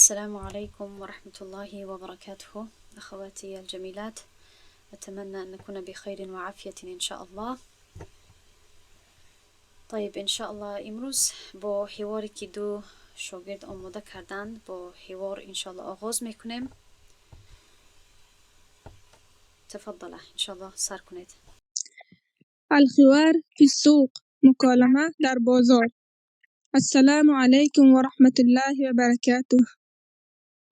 السلام عليكم ورحمة الله وبركاته أخواتي الجميلات، أتمنى أن نكون بخير وعافية إن شاء الله. طيب، إن شاء الله امروز با حواری که دو شاگرد آماده کردند با حوار إن شاء الله آغاز میکنیم. تفضل، إن شاء الله سر کنید. الحوار في السوق، مکالمه در بازار. السلام علیکم و رحمة الله و برکاته.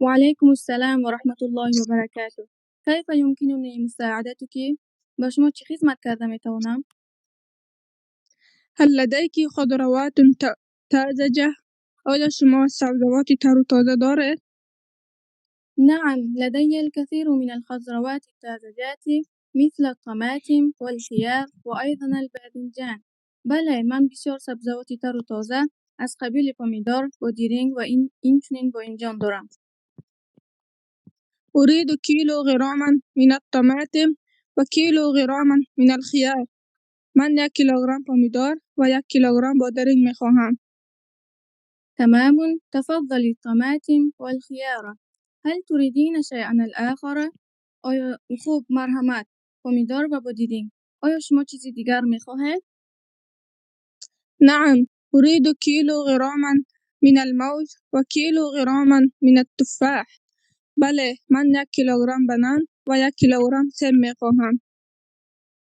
وعلیکم السلام و رحمة الله و برکاته. كيف يمكنني مساعدتك؟ به شما چی خدمت کرده می توانم؟ هل لديك خضروات طازجة؟ آیا شما سبزیجات تر و تازه دارید؟ نعم، لدي الكثير من الخضروات الطازجات مثل الطماطم والخيار وأيضا الباذنجان. بله، من بسیار سبزیجات تر و تازه از قبیل پمیدور، بادرنگ و اینچنین باینجان دارم. أريد كيلو غراما من الطماطم و كيلو غراما من الخيار. من یک کیلوگرم پمیدور و یک کیلوگرم بادرنگ می خواهم. تمام، تفضلي الطماطم والخيار. هل تريدين شيئا الآخر؟ آیا خوب، مرحمت، پمیدور و بادرنگ. آیا شما چیزی دیگر می خواهید؟ نعم، أريد كيلو غراما من الموز و كيلو غراما من التفاح. بله، من یک کیلوگرم بنان و یک کیلوگرم سیب می خواهم.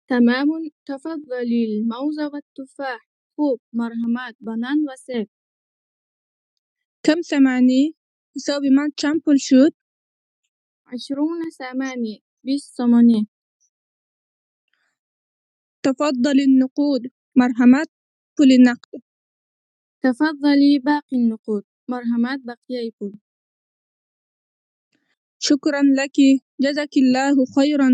تمام، تفضلي الموز والتفاح. خوب، مرحمت، بنان و سیب. کم سامانی؟ حساب من چند پول شد؟ 20 سامانی، 20 سامانی. تفضل النقود. مرحمت، پول نقد. تفضلي باقي النقود. مرحمت، بقیه پول. شكرا لك، جزاك الله خيرا.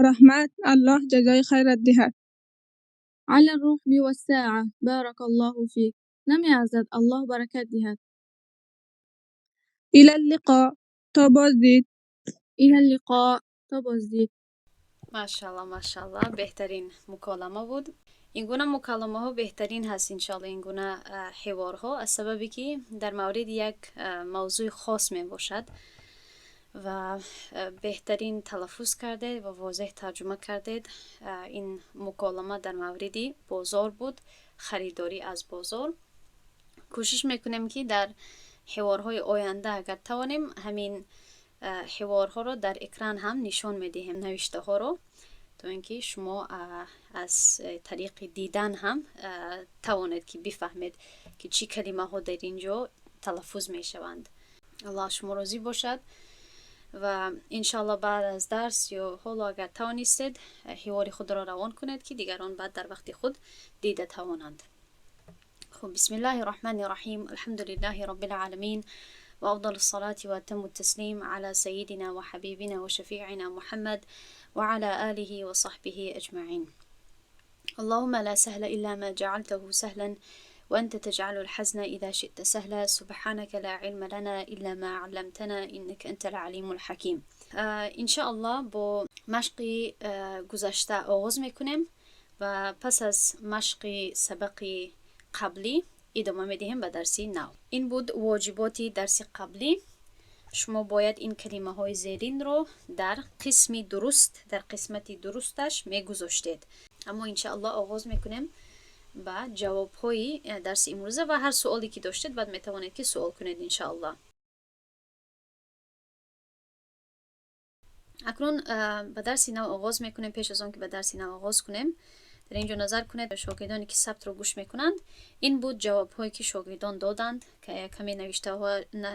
رحمت، الله جزای خیرت دهد. على الرحب والسعة، بارك الله فيك. نمی ارزد، الله برکت دهد. إلى اللقاء. تا بازدید. إلى اللقاء. تا بازدید. ماشاءالله، ماشاءالله، بهترین مکالمه بود. این گونه مکالمه ها بهترین هست انشالله. این گونه حوارها از سببی که در مورد یک موضوع خاص می باشد و بهترین تلفظ کرده و واضح ترجمه کردید. این مکالمه در مورد بازار بود، خریداری از بازار. کوشش میکنیم که در حوارهای آینده اگر توانیم همین حوارها رو در اکران هم نشان میدهیم، نوشته ها رو، تا اینکه شما از طریق دیدن هم توانید که بفهمید که چی کلمه ها در اینجا تلفظ میشوند. الله شما راضی باشد و انشالله بعد از درس یا حالا اگر توانستید حوار خود را روان کنید که دیگران بعد در وقت خود دیده توانند. خب، بسم الله الرحمن الرحیم. الحمد لله رب العالمین وأفضل الصلاة وأتم التسليم على سيدنا وحبيبنا وشفيعنا محمد وعلى آله وصحبه أجمعين. اللهم لا سهل إلا ما جعلته سهلا وأنت تجعل الحزن إذا شئت سهلا. سبحانك لا علم لنا إلا ما علمتنا إنك أنت العليم الحكيم. إن شاء الله با مشق گذشته آغاز میکنیم و پس از مشق سبق قبلی ادامه میدهیم به درسی نو. این بود واجبات درس قبلی. شما باید این کلمه های زیرین رو در قسم درست، در قسمت درستش میگذاشتید. اما انشاءالله آغاز میکنیم به جواب های درس امروزه و هر سوالی که داشتید بعد میتوانید که سوال کنید انشاءالله. اکنون به درس نو آغاز میکنیم. پیش از آن که به درس نو آغاز کنیم، در اینجا نظر کنید، شاگردانی که ثبت رو گوش میکنند، این بود جواب هایی که شاگردان دادند که کمی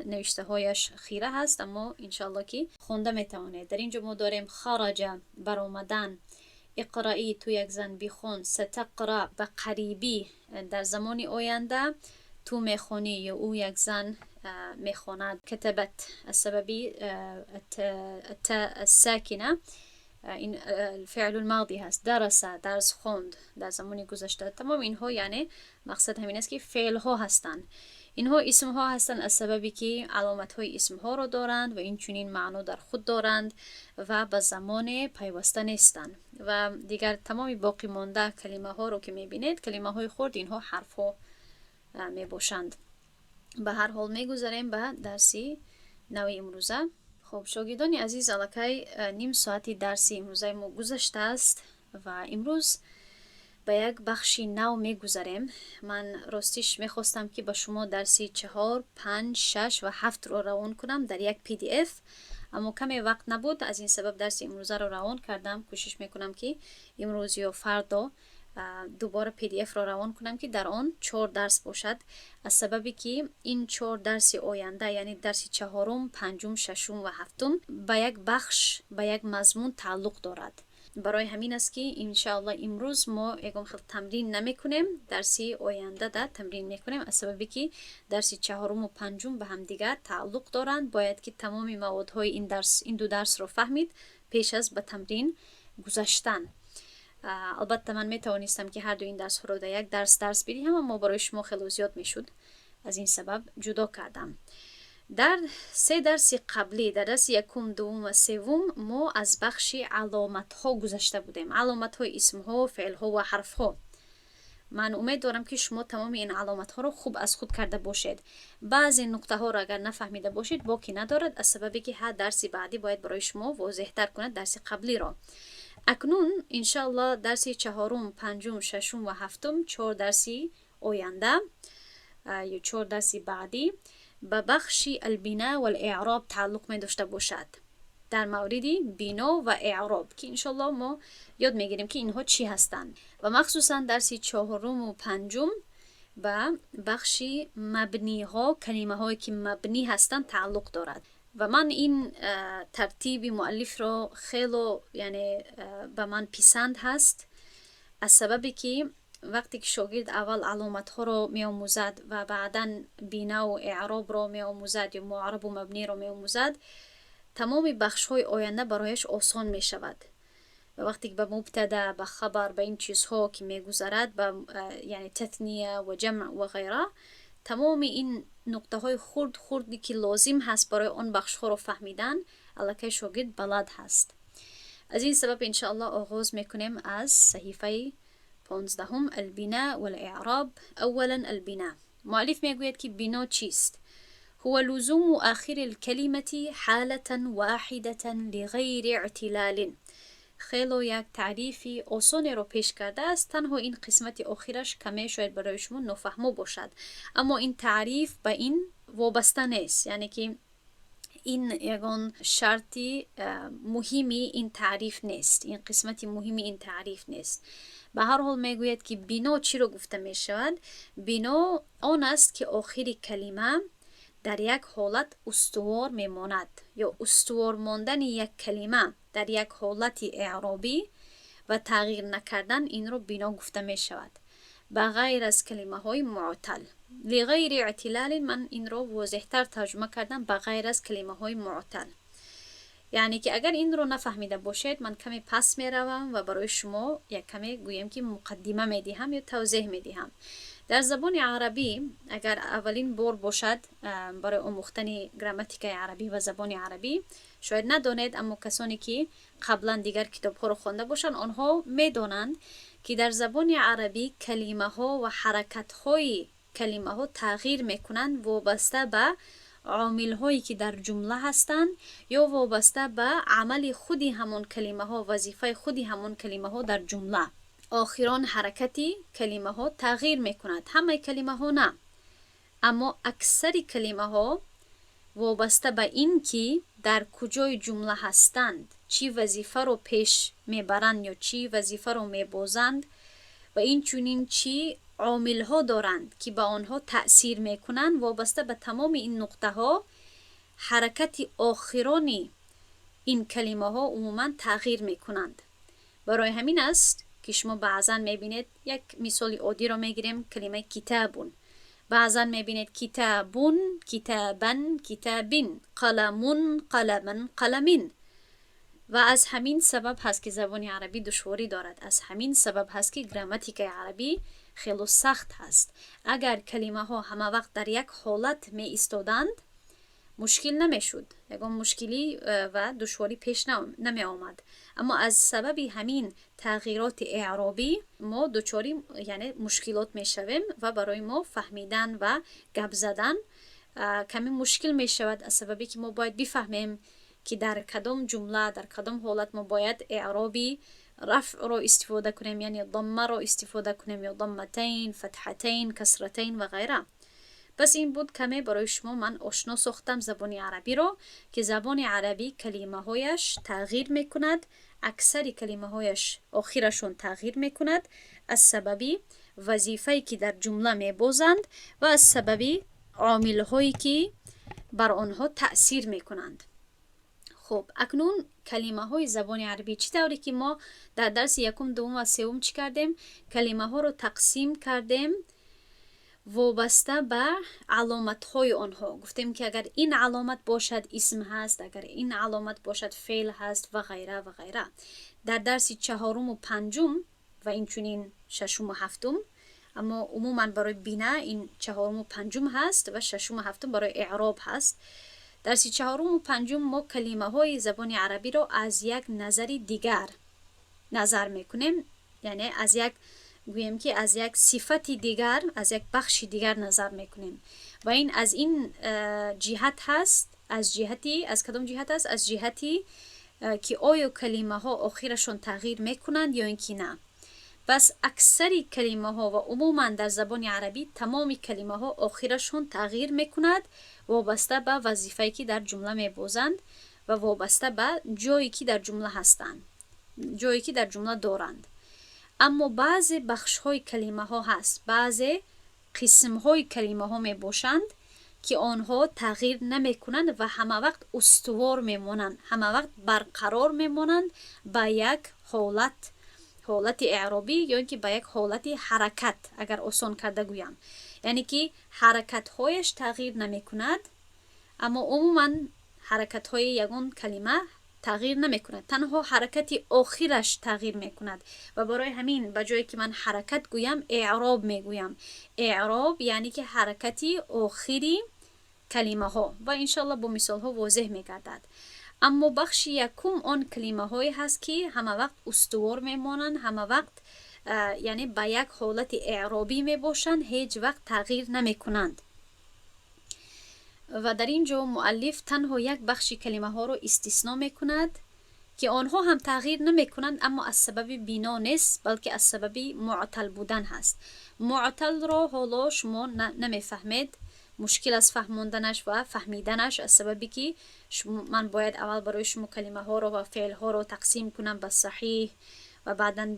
نوشته هایش خیره هست، اما انشالله که خونده میتوانید. در اینجا ما داریم خرج، برآمدن، اقرایی، تو یک زن بخون، ستقرا، به قریبی در زمان آینده تو میخونی یا او یک زن میخواند، کتبت السببی التاء الساکنه، این الفعل الماضی هست، درس، درس خوند در زمان گذشته. تمام اینها یعنی مقصد همین است که فعل ها هستند. اینها اسم ها هستند از سببی که علامت های اسم ها را دارند و این چنین معنا در خود دارند و به زمان پیوسته نیستند. و دیگر تمام باقی مانده کلمه ها رو که میبینید، کلمه های خرد، اینها حرف ها می باشند. Ба ҳар ҳол, мегузарем ба дарси нави имрӯза. Хуб, шогирдони азиз, аллакай ним соати дарси имрӯзаи мо гузаштааст ва имрӯз ба як бахши нав мегузарем. Ман ростиш мехостам, ки ба шумо дарси чаҳор, панҷ, шаш ва ҳафтро равон кунам дар як PDF, аммо каме вақт набуд. Аз ин сабаб дарси имрӯзаро равон кардам. Кӯшиш мекунам, ки имрӯз ё фардо дубора PDF-ро равон кунам, ки дар он чор дарс бошад, аз сабабе ки ин чор дарси оянда, яъне дарси чаҳорум, панҷум, шашум ва ҳафтум, ба як бахш, ба як мазмун тааллуқ дорад. Барои ҳамин аст, ки иншаалло имрӯз мо ягон хел тамрин намекунем, дарси оянда да тамрин мекунем, аз сабабе ки дарси чаҳоруму панҷум ба ҳамдигар тааллуқ доранд. Бояд ки тамоми маводҳои ин дарс, ин ду дарсро фаҳмид пеш аз ба тамрин гузаштан. Албатта, ман метавонистам, ки ҳарду ин дарсҳоро дар як дарс дарс бидиҳам, аммо барои шумо хело зиёд мешуд, аз ин сабаб ҷудо кардам. Дар се дарси қаблӣ, дар дарси якум, дуввум ва севум, мо аз бахши аломатҳо гузашта будем, аломатҳои исмҳо, феълҳо ва ҳарфҳо. Ман умед дорам, ки шумо тамоми ин аломатҳоро хуб аз худ карда бошед. Баъзе нуқтаҳоро агар нафаҳмида бошед, боки надорад, аз сабабе ки ҳар дарси баъдӣ бояд барои шумо возеҳтар кунад дарси қаблиро. Акнун, иншаалло, дарси чаҳорум, панҷум, шашум ва ҳафтум, чор дарси оянда ё чор дарси баъдӣ, ба бахши البناء والإعراب тааллуқ медошта бошад, дар мавриди бино ва эъроб, ки иншоалло мо ёд мегирем, ки инҳо чӣ ҳастанд, ва махсусан дарси чаҳоруму панҷум ба бахши мабниҳо, калимаҳое ки мабнӣ ҳастанд, тааллуқ дорад. Ва ман ин тартиби муаллифро хело, яъне, ба ман писанд ҳаст, аз сабабе ки вақте ки шогирд аввал аломатҳоро меомӯзад ва баъдан бинаву эъробро меомӯзад ё муаррабу мабниро меомӯзад, тамоми бахшҳои оянда барояш осон мешавад. Ва вақте ки ба мубтада, ба хабар, ба ин чизҳо ки мегузарад, ба, яъне, تثنية ва ҷамъ ва ғайра, тамоми ин нуқтаҳои хурд хурде ки лозим ҳаст барои он бахшҳоро фаҳмидан, аллакай шогирд балад ҳаст. Аз ин сабаб, иншоалло, оғоз мекунем аз саҳифаи 15-ум, البناء والإعراب. أولا، البناء. муаллиф мегӯяд, ки бино чист? هو لزوم آخر الكلمة حالة واحدة لغير اعتلال. خело як таърифи осонеро пеш кардааст. Танҳо ин қисмати охираш каме шояд барои шумо нофаҳмо бошад, аммо ин таъриф ба ин вобаста нест, яъне ки ин ягон шарти муҳими ин таъриф нест, ин қисмати муҳими ин таъриф нест. Ба ҳар ҳол, мегӯяд, ки бино чиро гуфта мешавад? Бино он аст, ки охири калима дар як ҳолат устувор мемонад, ё устувор мондани як калима дар як ҳолати эъробӣ ва тағйир накардан, инро бино гуфта мешавад, ба ғайр аз калимаҳои معتل. لغير اعتلال, ман инро возеҳтар тарҷума кардам, ба ғайр аз калимаҳои معتل. Яъне ки агар инро нафаҳмида бошед, ман каме пас меравам ва барои шумо як каме, гӯем ки, муқаддима медиҳам ё тавзеҳ медиҳам. Дар забони арабӣ, агар аввалин бор бошад барои омӯхтани грамматикаи арабӣ ва забони арабӣ, шояд надонед, аммо касоне ки қаблан дигар китобҳоро хонда бошанд, онҳо медонанд, ки дар забони арабӣ калимаҳо ва ҳаракатҳои калимаҳо тағйир мекунанд вобаста ба омилҳое ки дар ҷумла ҳастанд ё вобаста ба амали худи ҳамон калимаҳо, вазифаи худи ҳамон калимаҳо дар ҷумла. Охирон ҳаракати калимаҳо тағйир мекунад. Ҳамаи калимаҳо на, аммо аксари калимаҳо вобаста ба ин ки дар куҷои ҷумла ҳастанд, чӣ вазифаро пеш мебаранд ё чӣ вазифаро мебозанд ва инчунин чӣ омилҳо доранд, ки ба онҳо таъсир мекунанд, вобаста ба тамоми ин нуқтаҳо ҳаракати охирони ин калимаҳо умуман тағйир мекунанд. Барои ҳамин аст, ки шумо баъзан мебинед, як мисоли оддиро мегирем, калимаи كتابٌ, баъзан мебинед كتابٌ, كتاباً, كتابٍ, قلمٌ, قلماً, قلمٍ. Ва аз ҳамин сабаб ҳаст, ки забони арабӣ душворӣ дорад, аз ҳамин сабаб ҳаст, ки грамматикаи арабӣ хело сахт ҳаст. Агар калимаҳо ҳама вақт дар як ҳолат меистоданд, Мушкил намешуд, ягон мушкилӣ ва душворӣ пеш намеомад. Аммо аз сабаби ҳамин тағйироти эъробӣ мо дучори, яъне, мушкилот мешавем ва барои мо фаҳмидан ва гап задан каме мушкил мешавад, аз сабабе ки мо бояд бифаҳмем, ки дар кадом ҷумла, дар кадом ҳолат мо бояд эъроби рафъро истифода кунем, яъне даммаро истифода кунем ё дамматайн, фатҳатайн, касратайн ва ғайра. Пас ин буд, каме барои шумо ман ошно сохтам забони арабиро, ки забони арабӣ калимаҳояш тағйир мекунад, аксари калимаҳояш охирашон тағйир мекунад аз сабаби вазифае, ки дар ҷумла мебозанд, ва аз сабаби омилҳое, ки бар онҳо таъсир мекунанд. Хуб, акнун калимаҳои забони арабӣ, чӣ тавре ки мо дар дарси якум, дуввум ва севум чӣ кардем? Калимаҳоро тақсим кардем вобаста ба аломатҳои онҳо. Гуфтем, ки агар ин аломат бошад, исм ҳаст, агар ин аломат бошад, феъл ҳаст ва ғайра ва ғайра. Дар дарси чаҳоруму панҷум ва инчунин шашуму ҳафтум, аммо умуман барои бина ин чаҳоруму панҷум ҳаст ва шашуму ҳафтум барои эъроб ҳаст. Дарси чаҳоруму панҷум мо калимаҳои забони арабиро аз як назари дигар назар мекунем, яъне аз як, гӯем ки, аз як сифати дигар, аз як бахши дигар назар мекунем. Ва ин аз ин ҷиҳат ҳаст, аз ҷиҳати, аз кадом ҷиҳат аст? Аз ҷиҳати ки оё калимаҳо охирашон тағйир мекунанд ё ин ки на. Пас аксари калимаҳо ва умуман дар забони арабӣ тамоми калимаҳо охирашон тағйир мекунад вобаста ба вазифае, ки дар ҷумла мебозанд, ва вобаста ба ҷое, ки дар ҷумла ҳастанд, ҷое, ки дар ҷумла доранд. Аммо баъзе бахшҳои калимаҳо ҳаст, баъзе қисмҳои калимаҳо мебошанд, ки онҳо тағйир намекунанд ва ҳамавақт устувор мемонанд, ҳамавақт барқарор мемонанд ба як ҳолат, ҳолати эъробӣ ё ин ки ба як ҳолати ҳаракат, агар осон карда гӯям, яъне ки ҳаракатҳояш тағйир намекунад. Аммо умуман ҳаракатҳои ягон калима тағйир намекунад, танҳо ҳаракати охираш тағйир мекунад. Ва барои ҳамин, ба ҷое ки ман ҳаракат гӯям, эъроб мегӯям. Эъроб яъне ки ҳаракати охири калимаҳо, ва иншоалло бо мисолҳо возеҳ мегардад. Аммо бахши якум он калимаҳое ҳаст, ки ҳамавақт устувор мемонанд, ҳамавақт, яъне, ба як ҳолати эъробӣ мебошанд, ҳеҷ вақт тағйир намекунанд. Ва дар ин ҷо муаллиф танҳо як бахши калимаҳоро истисно мекунад, ки онҳо ҳам тағйир намекунанд, аммо аз сабаби бино нест, балки аз сабаби муътал будан ҳаст. Муъталро ҳоло шумо намефаҳмед, мушкил аст фаҳмонданаш ва фаҳмиданаш, аз сабабе ки ман бояд аввал барои шумо калимаҳоро ва феълҳоро тақсим кунам ба саҳиҳ ва баъдан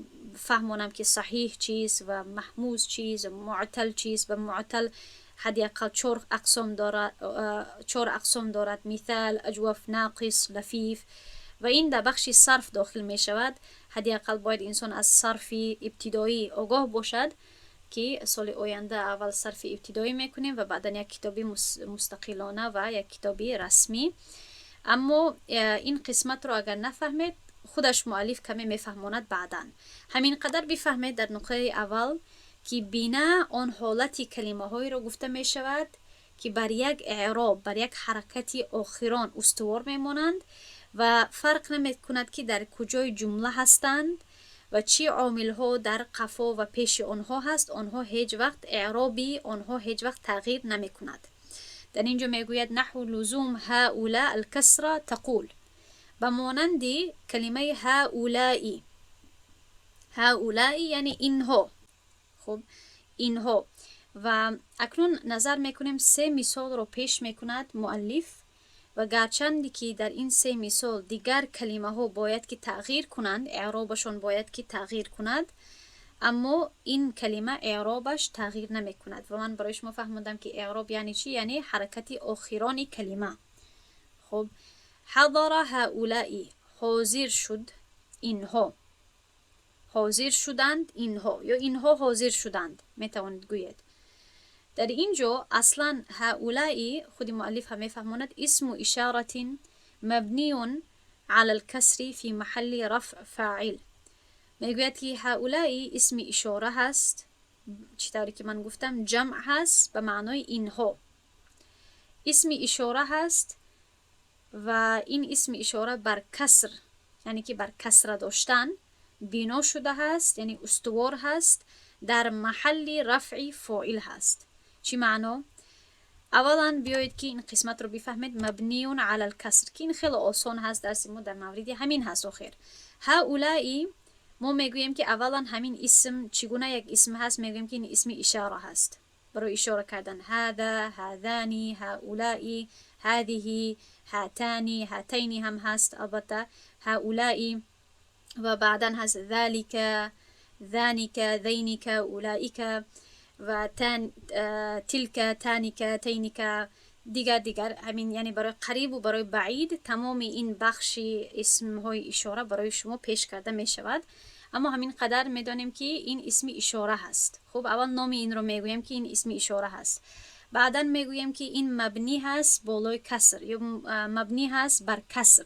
фаҳмонам, ки саҳиҳ чист ва маҳмуз чист ва муътал чист. Ва муътал ҳадди ақал чор ақсом дорад, чор ақсом дорад: миҫал, аҷваф, нақис, лафиф. Ва ин дар бахши сарф дохил мешавад. Ҳадди ақал бояд инсон аз сарфи ибтидоӣ огоҳ бошад, ки соли оянда аввал сарфи ибтидоӣ мекунем ва баъдан як китоби мустақилона ва як китоби расмӣ. Аммо ин қисматро агар нафаҳмед, худаш муаллиф каме мефаҳмонад баъдан. Ҳамин қадар бифаҳмед дар нуқтаи аввал, ки бина он ҳолати калимаҳоеро гуфта мешавад, ки бар як эъроб, бар як ҳаракати охирон устувор мемонанд ва фарқ намекунад, ки дар куҷои ҷумла ҳастанд ва чӣ омилҳо дар қафо ва пеши онҳо ҳаст, онҳо ҳеҷ вақт, эъроби онҳо ҳеҷ вақт тағйир намекунад. Дар ин ҷо мегӯяд: نحو لزوم هؤلاء الكسرة تقول, ба монанди калимаи هؤلاء. هؤلاء яъне инҳо. Хуб, инҳо. Ва акнун назар мекунем, се мисолро пеш мекунад муаллиф. Ва гарчанде ки дар ин се мисол дигар калимаҳо бояд ки тағйир кунанд, эъробашон бояд ки тағйир кунад, аммо ин калима эъробаш тағйир намекунад. Ва ман барои шумо фаҳмондам, ки эъроб яъне чӣ? Яъне ҳаракати охирони калима. Хуб, حضر هؤلاء, ҳозир шуд инҳо, ҳозир шуданд инҳо ё инҳо ҳозир шуданд, метавонед гӯед. Дар ин ҷо аслан هؤلاء, худи муаллиф ҳам мефаҳмонад, اسم إشارة مبني على الكسر في محل رفع فاعل. Мегӯяд, ки هؤلاء исми ишора ҳаст, чӣ тавре ки ман гуфтам, ҷамъ ҳаст, ба маънои инҳо. اسم اشاره هست و این اسم اشاره بر کسر، یعنی که بر کسره داشتن بنا شده هست، یعنی استوار هست، در محل رفع فاعل هست. چی معنا؟ اولا بیایید که این قسمت رو بفهمید. مبنی علی الکسر که این خیلی آسان هست، درس ما در مورد همین هست. آخر هؤلاء ما میگوییم که اولا همین اسم چگونه یک اسم هست؟ میگوییم که این اسم اشاره هست برای اشاره کردن. هذا، هذان، هؤلاء، هذه، هاتان، هاتين هم هست البته. هؤلاء و بعدا هست ذلك، ذانك، ذينك، اولئك و تان، تلك، تانك، تینک، دیگر دیگر. همین یعنی برای قریب و برای بعید تمام این بخش اسم های اشاره برای شما پیش کرده می شود. اما همین قدر میدانیم که این اسم اشاره هست. خب، اول نام این رو میگویم که این اسم اشاره هست. بعدا میگویم که این مبنی هست بالای کسر یا مبنی هست بر کسر.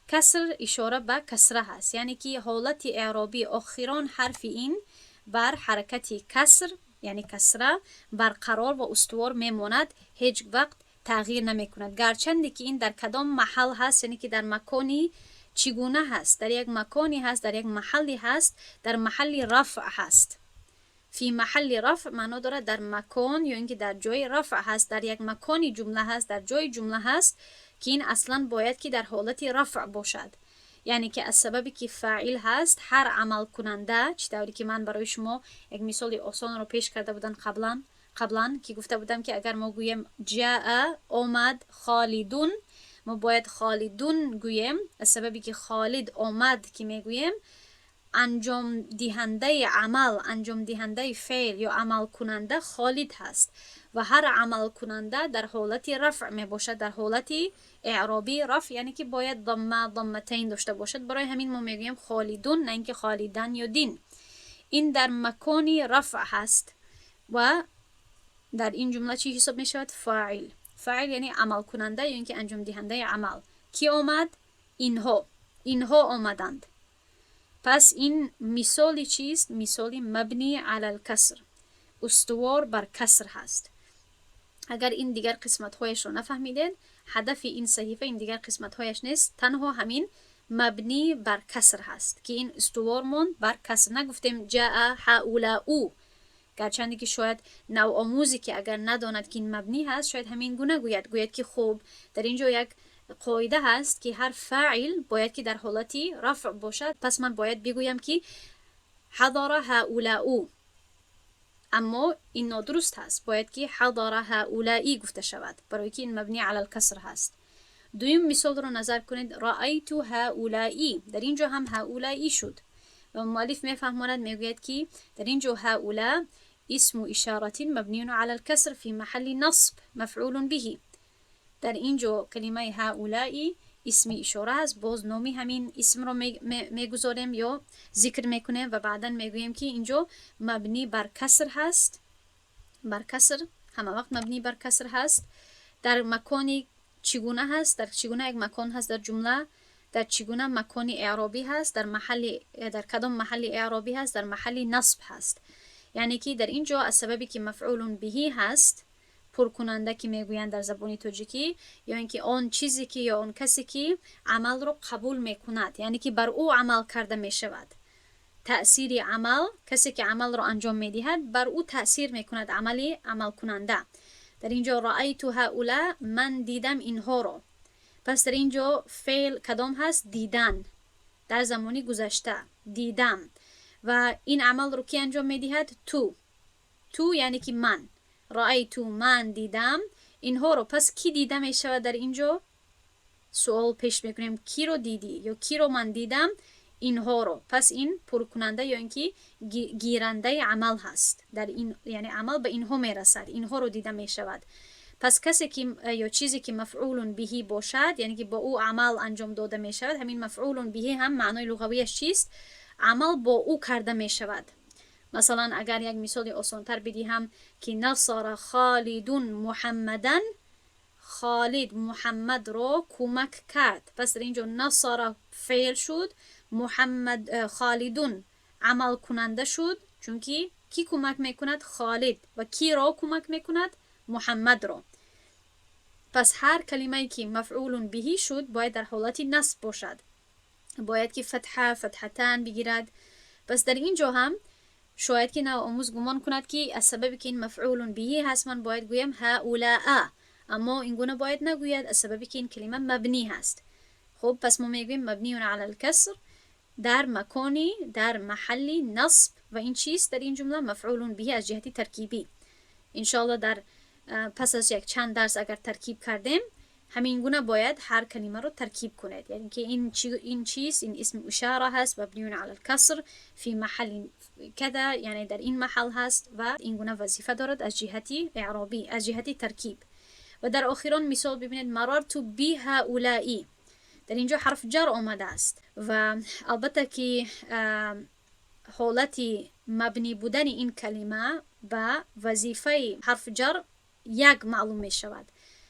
کسر اشاره به کسره هست، یعنی که حالت اعرابی آخران حرف این بر حرکت کسر، یعنی کسره، برقرار و استوار میماند، هیچ وقت تغییر نمیکند، گرچند که این در کدام محل هست، یعنی که در مکانی چگونه هست، در یک مکانی هست، در یک محلی هست، در محل رفع هست. فی محل رفع معنا داره در مکان یا اینکه در جای رفع هست، در یک مکانی جمله هست، در جای جمله هست که این اصلا باید که در حالت رفع باشد. یعنی که از سببی که فاعل هست، هر عمل کننده، چطوری که من برای شما یک مثال آسان رو پیش کرده بودم قبلا که گفته بودم که اگر ما گوییم جاء، آمد، خالد، ما باید خالد گوییم. از سببی که خالد آمد که میگوییم، انجام دهنده عمل، انجام دهنده فعل یا عمل کننده خالد هست و هر عمل کننده در حالت رفع می باشد، در حالت اعرابی رفع، یعنی که باید ضمه، ضمتین داشته باشد. برای همین ما میگوییم خالد، نه اینکه خالدن یا دین. این در مکان رفع هست و در این جمله چی حساب می شود؟ فاعل. فاعل یعنی عمل کننده یا اینکه انجام دهنده عمل. کی آمد؟ اینها. اینها آمدند. پس این مثال چیست؟ مثال مبنی علی الکسر، استوار بر کسر هست. اگر این دیگر قسمت هایش رو نفهمیدین، هدف این صحیفه این دیگر قسمت هایش نیست، تنها همین مبنی بر کسر هست که این استوار موند بر کسر. نگفتیم جاء هؤلاء، گرچند که شاید نوآموزی که اگر نداند که این مبنی هست، شاید همین گونه گوید، گوید که خوب، در اینجا یک قاعده هست که هر فاعل باید که در حالتی رفع باشد، پس من باید بگویم که حضر هؤلاء. اما این نادرست هست، باید که حضر هؤلاء گفته شود، برای که این مبنی علی الکسر هست. دویم مثال رو نظر کنید: رأیت هؤلاء. در اینجا هم هؤلاء شد و مؤلف میفهماند، میگوید که در اینجا هؤلاء اسم إشارة مبني على الكسر في محل نصب مفعول به. در اینجا کلمه هؤلاء اسم اشاره است. باز نامی همین اسم رو میگذاریم یا ذکر میکنیم و بعدا میگوییم که اینجا مبنی بر کسر هست، بر کسر، همه وقت مبنی بر کسر هست. در مکانی چگونه هست؟ در چگونه یک مکان هست در جمله؟ در چگونه مکان اعرابی هست؟ در کدام محل اعرابی هست؟ در محل نصب هست. یعنی که در اینجا از سببی که مفعول به هست، پرکننده که میگویند در زبان تاجیکی، یا اینکه آن چیزی که یا آن کسی که عمل رو قبول میکند، یعنی که بر او عمل کرده میشود، تأثیر عمل، کسی که عمل رو انجام میدهد بر او تأثیر میکند، عملی عمل کننده. در اینجا رأیت هؤلاء، من دیدم اینها رو. پس در اینجا فعل کدام هست؟ دیدن، در زمانی گذشته، دیدم. و این عمل رو کی انجام میدهد؟ تو. تو یعنی که من. رأیت، من دیدم اینها رو. پس کی دیده می شود در اینجا؟ سوال پیش میکنیم: کی رو دیدی یا کی رو من دیدم؟ اینها رو. پس این پرکننده یا اینکه گیرنده عمل هست در این، یعنی عمل به اینها میرسد، اینها رو دیده می شود. پس کسی که یا چیزی که مفعول به باشد، یعنی که با او عمل انجام داده می شود. همین مفعول به هم معنای لغویش چیست؟ عمل با او کرده می شود. مثلا اگر یک مثال آسانتر بدهم که نصر خالد محمدا، خالد محمد را کمک کرد. پس در اینجا نصر فعل شد، محمد، خالد عمل کننده شد، چونکی کی کمک میکند؟ خالد. و کی را کمک میکند؟ محمد را. پس هر کلمه که مفعول بهی شد باید در حالت نصب باشد، باید که فتحه، فتحتان بگیرد. پس در اینجا هم شاید که نوآموز گمان کند که از سببی که این مفعول بهی هست من باید گویم هؤلاء، اما این گونه باید نگوید از سببی که این کلمه مبنی هست. خب پس ما میگوییم مبنی علی الکسر در مکانی، در محلی نصب، و این چیست در این جمله؟ مفعول به از جهت ترکیبی. انشاءالله در پس از یک چند درس اگر ترکیب کردیم همین گونه باید هر کلمه رو ترکیب کنید، یعنی که این چیز، این اسم اشاره هست، مبنی علی الکسر فی محل کذا، یعنی در این محل هست و این گونه وظیفه دارد از جهت اعرابی، از جهت ترکیب. و در آخران مثال ببینید مررت بهؤلاء، در اینجا حرف جر آمده است و البته که حالت مبنی بودن این کلمه به وظیفه حرف جر یک معلوم می شود.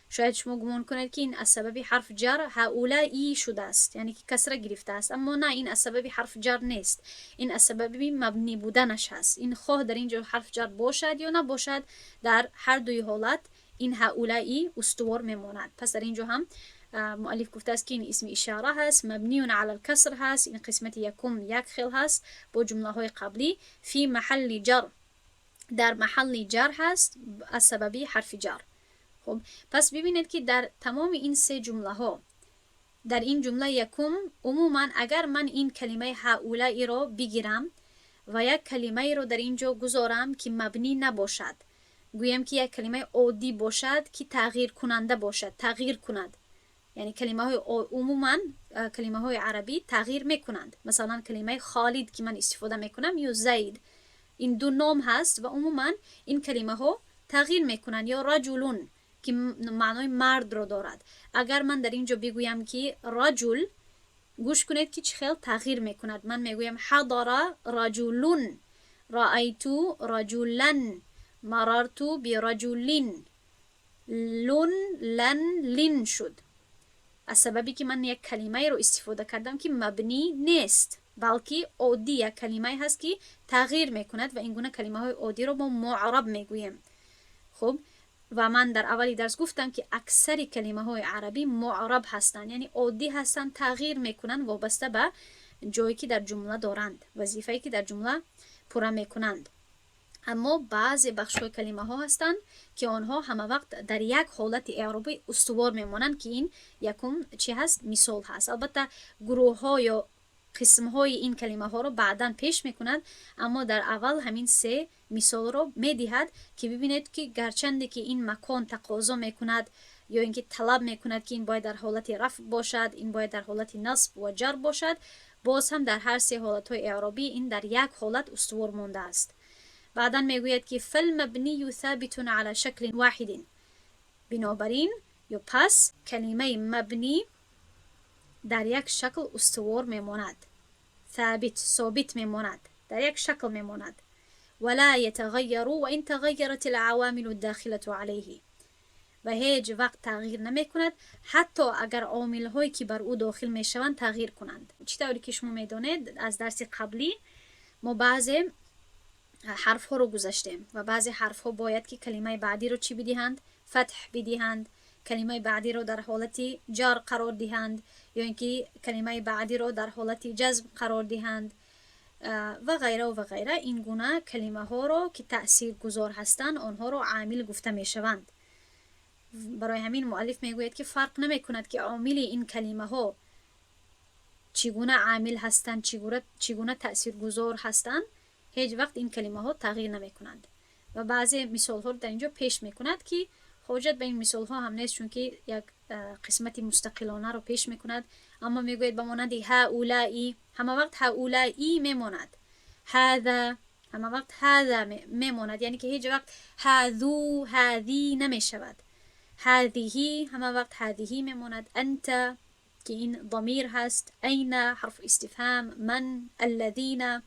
شاید شما گمان کنید که این از سبب حرف جر هؤلاء شده است، یعنی که کسره گرفته است، اما نه، این از سبب حرف جر نیست، این از سبب مبنی بودنش هست. این خواه در اینجا حرف جر باشد یا نباشد، در هر دوی حالت این هؤلاء استوار میماند. پس در اینجا هم مؤلف گفته است که این اسم اشاره هست، مبنی علی الکسر هست، این قسمت یکم یک خیل هست با جمله های قبلی، فی محل جر، در محل جر هست از سبب حرف جر. خب پس ببینید که در تمام این سه جمله ها، در این جمله یکم عموما اگر من این کلمه هؤلاء را بگیرم و یک کلمه را در اینجا گذارم که مبنی نباشد، گویم که یک کلمه عادی باشد که تغییر کننده باشد، تغییر کند، یعنی کلمه های عموما کلمه های عربی تغییر میکنند. مثلا کلمه خالد که من استفاده میکنم یا زید، این دو نام هست و عموما این کلمه ها تغییر میکنند. یا رجلون که معنای مرد را دارد، اگر من در اینجا بگویم که رجل، گوش کنید که چه خیلی تغییر میکند. من میگویم حضر رجلون، رأیت رجلا، مررت برجلین، لون لن لین شد. از سببی که من یک کلمه رو استفاده کردم که مبنی نیست، بلکه عادی یک کلمه هست که تغییر میکند و این گونه کلمه های عادی رو ما معرب میگوییم. خب و من در اولی درس گفتم که اکثر کلمه های عربی معرب هستند، یعنی عادی هستند، تغییر میکنند وابسته به جایی که در جمله دارند، وظیفه‌ای که در جمله پوره میکنند. اما بعضی بخش های کلمه ها هستند که آنها همه وقت در یک حالت اعرابی استوار میمانند که این یکم چی هست؟ مثال هست. البته گروه ها یا قسم های این کلمه ها رو بعدا پیش میکنند، اما در اول همین سه مثال رو میدهد که ببینید که گرچنده که این مکان تقاضا میکند یا اینکه طلب میکند که این باید در حالت رفع باشد، این باید در حالت نصب و جر باشد، باز هم در هر سه حالت های اعرابی این در یک حالت استوار مانده است. بعدا میگوید که فالمبنی ثابت على شکل واحد، بنابراین یا پس کلمه مبنی در یک شکل استوار میماند، ثابت، ثابت میماند، در یک شکل میماند. ولا يتغير وإن تغيرت العوامل الداخلة عليه، و هیچ وقت تغییر نمی کند حتی اگر عامل هایی که بر او داخل می شوند تغییر کنند. چطوری که شما میدانید از درس قبلی ما بعضی حرف ها رو گذاشتیم و بعضی حرف ها باید که کلمه بعدی رو چی بدهند؟ فتح بدهند، کلمه بعدی رو در حالت جر قرار دهند، یا اینکه کلمه بعدی رو در حالت جزم قرار دهند و غیره و غیره. این گونه کلمه ها رو که تأثیر گذار هستند آنها رو عامل گفته می شوند. برای همین مؤلف میگوید که فرق نمی کند که عامل این کلمه ها چگونه عامل هستند، چگونه تأثیر گذار هستند، هیچ وقت این کلمه ها تغییر نمی کنند. و بعضی مثال ها رو در اینجا پیش می کند که حاجت به این مثال ها هم نیست، چون که یک قسمت مستقلانه رو پیش می کند. اما میگوید به مانند هؤلاء، همه وقت هؤلاء میماند، هذا همه وقت هذا میماند، یعنی که هیچ وقت هذو هذی نمی شود. هذه همه وقت هذه میماند. انت که این ضمیر هست، این حرف استفهام، من، الذین،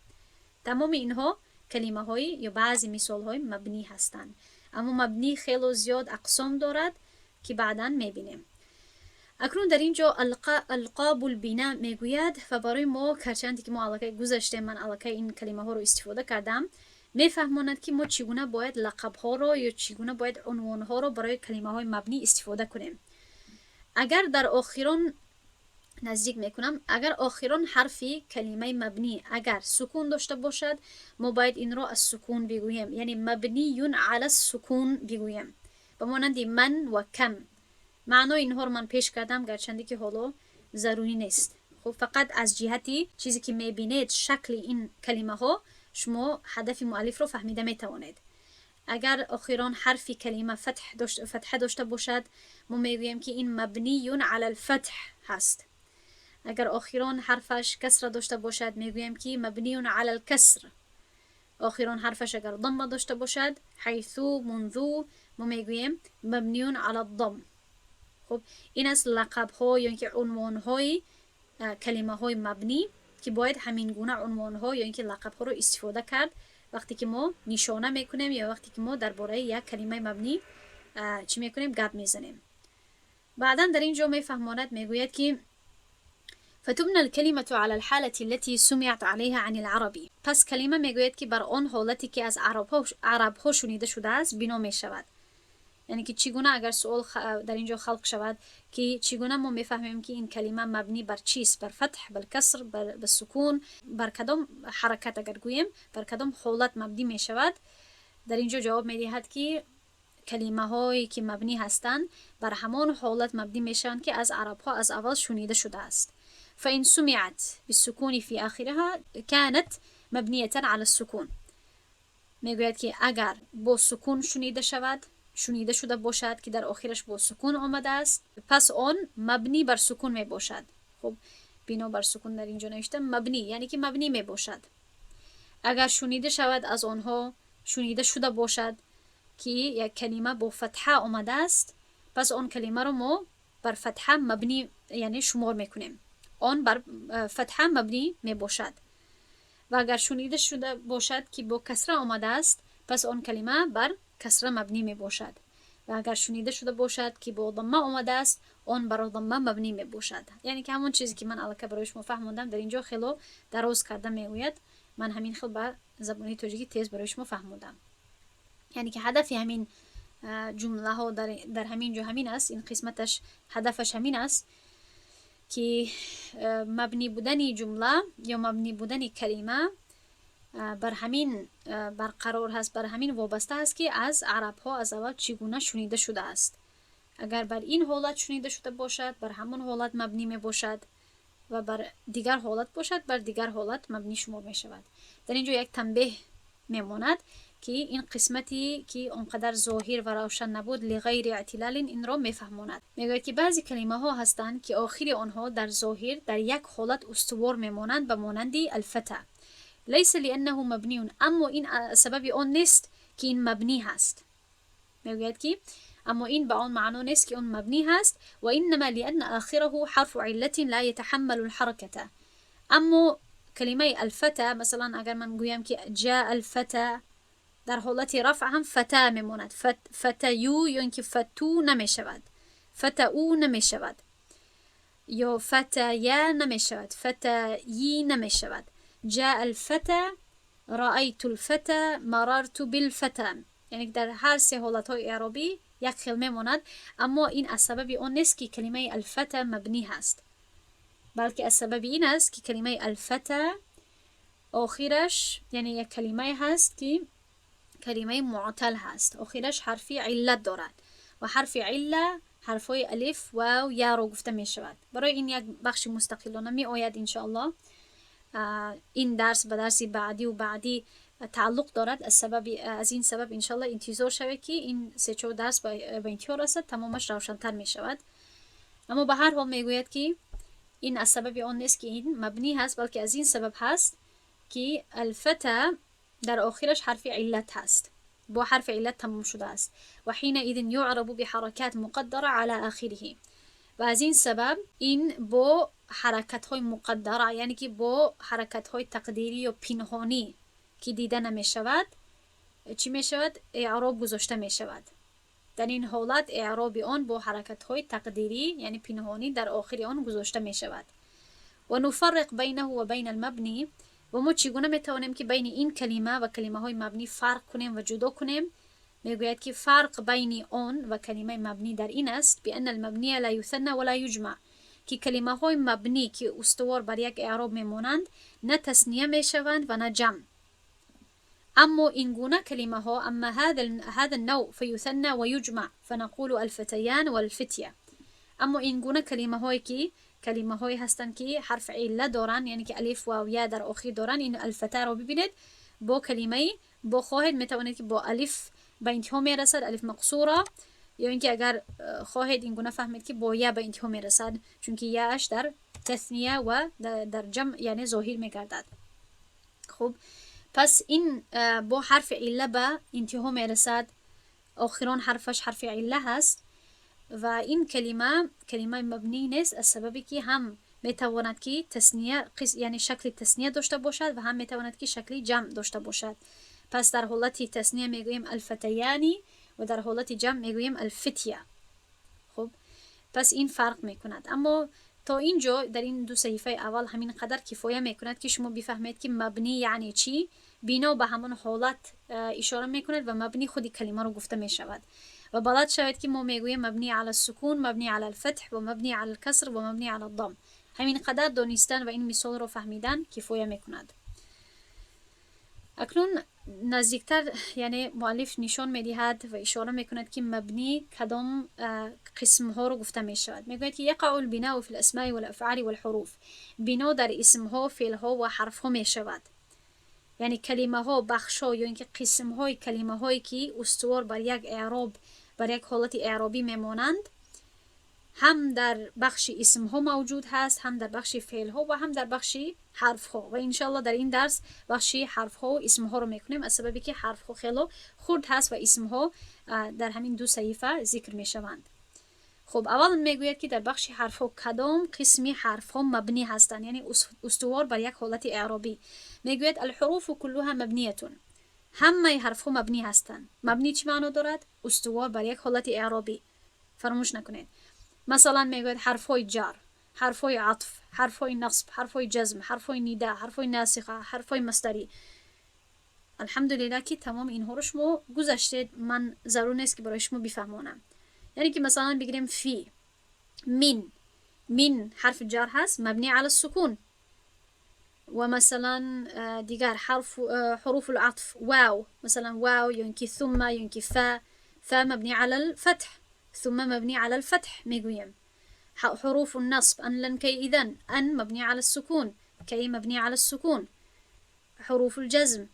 تمام اینها کلمه های یا بعضی مثال های مبنی هستند. اما مبنی خیلی زیاد اقسام دارد که بعدا میبینیم. اکنون در اینجا القاب البناء میگوید و برای ما، هرچند که ما الکی گذشتیم، من الکی این کلمه ها رو استفاده کردم، Мефаҳмонад, ки мо чӣ гуна бояд лақабҳоро ё чӣ гуна бояд унвонҳоро барои калимаҳои мабнӣ истифода кунем. Агар дар охирон, наздик мекунам, агар охирон ҳарфи калимаи мабнӣ агар сукун дошта бошад, мо бояд инро аз сукун бигӯем, яъне مبني على السكون бигӯем, ба монанди من ва كم. Маънои инҳоро ман пеш кардам, гарчанде ки ҳоло зарурӣ нест. Хуб, фақат аз ҷиҳати чизе ки мебинед, шакли ин калимаҳо, шумо ҳадафи муаллифро фаҳмида метавонед. Агар охирон ҳарфи калима фатҳа дошта бошад, мо мегӯем, ки ин مبني على الفتح ҳаст. Агар охирон ҳарфаш касра дошта бошад, мегӯем, ки مبني على الكسر. Охирон ҳарфаш агар дамма дошта бошад, حيث، منذ، мо мегӯем مبني على الضم. Хуб, ин аст лақабҳо ё ин ки унвонҳои калимаҳои мабнӣ, ки бояд ҳамин гуна унвонҳо ё ин ки лақабҳоро истифода кард, вақте ки мо нишона мекунем ё вақте ки мо дар бораи як калимаи мабнӣ чӣ мекунем, гап мезанем. Баъдан дар ин ҷо мефаҳмонад, мегӯяд, ки فتبنى الكلمة على الحالة التي سمعت عليها عن العرب. Пас калима, мегӯяд, ки бар он ҳолате ки аз арабҳо шунида шудааст, бино мешавад. Яъне ки чӣ гуна, агар суол дар ин ҷо халқ шавад, ки чӣ гуна мо мефаҳмем, ки ин калима мабнӣ бар чист, бар фатҳ, бар каср, ба сукун, бар кадом ҳаракат, агар гӯем, бар кадом ҳолат мабнӣ мешавад? Дар ин ҷо ҷавоб медиҳад, ки калимаҳое ки мабнӣ ҳастанд, бар ҳамон ҳолат мабнӣ мешаванд, ки аз арабҳо аз аввал шунида шудааст. فإن سمعت بالسكون في آخرها كانت مبنية على السكون. Мегӯяд, ки агар бо сукун шунида шавад, шунида шуда бошад, ки дар охираш бо сукун омадааст, пас он мабнӣ бар сукун мебошад. Хуб, бино бар сукун дар инҷо навишта, мабнӣ, яъне ки мабнӣ мебошад. Агар шунида шавад, аз онҳо шунида шуда бошад, ки як калима бо фатҳа омадааст, пас он калимаро мо бар фатҳа мабнӣ, яъне шумор мекунем, он бар фатҳа мабнӣ мебошад. Ва агар шунида шуда бошад, ки бо касра омадааст, пас он калима бар касра мабнӣ мебошад. Ва агар шунида шуда бошад, ки бо дамма омадааст, он бар дамма мабнӣ мебошад. Яъне ки ҳамон чизе ки ман аллакай барои шумо фаҳмондам, дар ин ҷо хело дароз карда мегӯяд. Ман ҳамин хел ба забони тоҷикӣ тез барои шумо фаҳмондам. Яъне ки ҳадафи ҳамин ҷумлаҳо дар ҳамин ҷо ҳамин аст, ин қисматаш ҳадафаш ҳамин аст, ки мабнӣ будани ҷумла ё мабнӣ будани калима бар ҳамин барқарор ҳаст, бар ҳамин вобаста аст, ки аз арабҳо аз аввал чӣ гуна шунида шудааст. Агар бар ин ҳолат шунида шуда бошад, бар ҳамон ҳолат мабнӣ мебошад ва бар дигар ҳолат бошад, бар дигар ҳолат мабнӣ шумор мешавад. Дар ин ҷо як танбеҳ мемонад, ки ин қисмате ки он қадар зоҳир ва равшан набуд, لغير اعتلال, инро мефаҳмонад. Мегӯяд, ки баъзе калимаҳо ҳастанд, ки охири онҳо дар зоҳир дар як ҳолат устувор мемонанд, ба монанди الفتى. ليس لأنه مبني, аммо ин сабаби он нест, ки ин мабнӣ ҳаст. Мегӯяд, ки аммо ин ба он маъно нест, ки он мабнӣ ҳаст. وإنما لأن آخره حرف علة لا يتحمل الحركة. Аммо калимаи الفتى, масалан, агар ман гӯям, ки جاء الفتى, дар ҳолати рафъ ҳам فتى мемонад, فتيُ ё ин ки فتُ намешавад, فتاُ намешавад ё فتيا намешавад, فتيِ намешавад. جاء الفتى، رأيت الفتى، مررت بالفتى, яъне дар ҳар се ҳолатҳои эъробӣ як хел мемонад. Аммо ин аз сабаби он нест, ки калимаи الفتى мабнӣ ҳаст, балки аз сабаби ин аст, ки калимаи الفتى охираш, яъне як калимае ҳаст, ки калимаи معتل ҳаст, охираш ҳарфи иллат дорад ва ҳарфи илла ҳарфҳои алиф, вав, яро гуфта мешавад. Барои ин як бахши мустақилона меояд, иншоаллоҳ. Ин дарс ба дарси баъдиву баъдӣ тааллуқ дорад. Аз ин сабаб, иншоаллоҳ, интизор шавед, ки ин се-чор дарс ба интиҳо расад, тамомаш равшантар мешавад. Аммо ба ҳар ҳол мегӯяд, ки ин аз сабаби он нест, ки ин мабнӣ ҳаст, балки аз ин сабаб ҳаст, ки الفتى дар охираш ҳарфи иллат ҳаст, бо ҳарфи иллат тамом шудааст. وحينئذ يعرب بحركات مقدرة على آخره. Ва аз ин сабаб ин бо ҳаракатҳои муқаддара, яъне ки бо ҳаракатҳои тақдирӣ ё пинҳонӣ, ки дида намешавад, чӣ мешавад, эъроб гузошта мешавад. Дар ин ҳолат эъроби он бо ҳаракатҳои тақдирӣ, яъне пинҳонӣ, дар охири он гузошта мешавад. ونفرق بينه وبين المبني. و ما چگونه میتوانیم که بین این کلمه و کلمه های مبنی فرق کنیم و جدا کنیم؟ میگوید که فرق بین آن و کلمه مبنی در این است بأن المبنی لا یثنى ولا یجمع، که کلمه های مبنی که استوار بر یک اعراب میمانند نه تثنیه میشوند و نه جمع. اما این گونه کلمه ها، اما هذا النوع فیثنى و یجمع فنقول الفتیان والفتیه. اما این گونه کلمه هایی که کلمه هایی هستند که حرف عله دارن، یعنی که الف و یا در آخر دارن، این الفتا رو ببینید با کلمه با خواهید میتوانید که با الف به انتها میرسد، الف مقصوره، یا اینکه اگر خواهید این گونه فهمید که با یا به انتها میرسد، چون که یاش در تثنیه و در جمع یعنی ظاهر میگردد. خب پس این با حرف عله به انتها میرسد، آخران حرفش حرف عله هست و این کلمه کلمه مبنی نیست، از سببی که هم میتواند که تثنیه یعنی شکل تثنیه داشته باشد و هم میتواند که شکل جمع داشته باشد. پس در حالت تثنیه میگوییم الفتیانی و در حالت جمع میگوییم الفتیه. خب پس این فرق میکند. اما تا اینجا در این دو صحیفه اول همین قدر کفایه میکند که شما بفهمید که مبنی یعنی چی، بنا به همان حالت اشاره میکند و مبنی خودی کلمه رو گفته میشود. و بلد شوید که ما میگوییم مبنی علی السکون، مبنی علی الفتح و مبنی علی الکسر و مبنی علی الضم. همین قدر دانستن و این مثال رو فهمیدن کفایه میکند. اکنون نزدیکتر یعنی مؤلف نشان میدهد و اشاره میکند که مبنی کدام قسم ها رو گفته میشود. میگوید که یقع البناء فی الاسماء والافعال والحروف. بنا در اسم ها، فعل ها و حرف ها میشود. یعنی کلمه ها، بخش ها یا اینکه قسم های کلمه هایی که استوار بر یک اعراب، بر یک حالت اعرابی میمانند، هم در بخش اسم ها موجود هست، هم در بخش فعل ها و هم در بخش حرف ها. و انشالله در این درس بخش حرف ها و اسم ها رو میکنیم، از سببی که حرف ها خیلی خرد هست و اسم ها در همین دو صحیفه ذکر میشوند. خب اول میگوید که در بخش حرف ها کدام قسمی حرف ها مبنی هستند، یعنی استوار بر یک حالت اعرابی. میگوید الحروف كلها مبنیه، همه حرف ها مبنی هستند. مبنی چی معنا دارد؟ استوار بر یک حالت اعرابی. فراموش نکنید. مثلا میگوید حرف های جر، حرف های عطف، حرف های نصب، حرف های جزم، حرف های ندا، حرف های ناسخه، حرف های مصدری. الحمدلله که تمام اینها رو شما گذشتید، من ضرور نیست که برای شما بفهمانم. یعنی که مثلا بگیریم فی، من، من حرف جر هست مبنی علی السکون، و مثلا دیگر حرف حروف العطف واو، مثلا واو یا اینکه ثم یا اینکه فا، فا مبنی علی الفتح، ثم مبنی علی الفتح میگوییم. حروف النصب أن لن كي إذن، أن مبني على السكون، كي مبني على السكون. حروف الجزم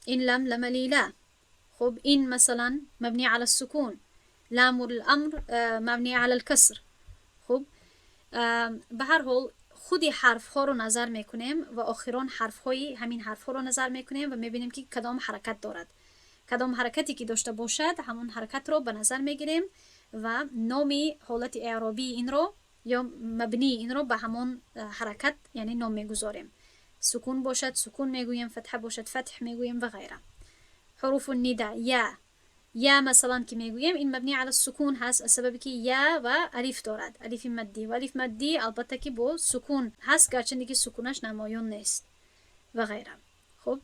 إن لم لم لي لا. خب إن مثلا مبني على السكون، لام الأمر مبني على الكسر. خب به هر حال خودی حرف ها رو نظر میکنیم و آخران حرف های همین حرف ها رو نظر میکنیم و میبینیم که کدام حرکت دارد. کدام حرکتی که داشته باشد همون حرکت رو به نظر میگیریم و نام حالت اعرابی این رو یا مبنی این رو به همون حرکت یعنی نام میگذاریم. سکون باشد سکون میگوییم، فتحه باشد فتح میگوییم و غیره. حروف الندا یا، یا مثلا که میگوییم این مبنی علی السکون هست، از سبب که یا و الف دارد، الف مدی و الف مدی البته که با سکون هست، گرچه که سکونش نمایان نیست و غیره. خب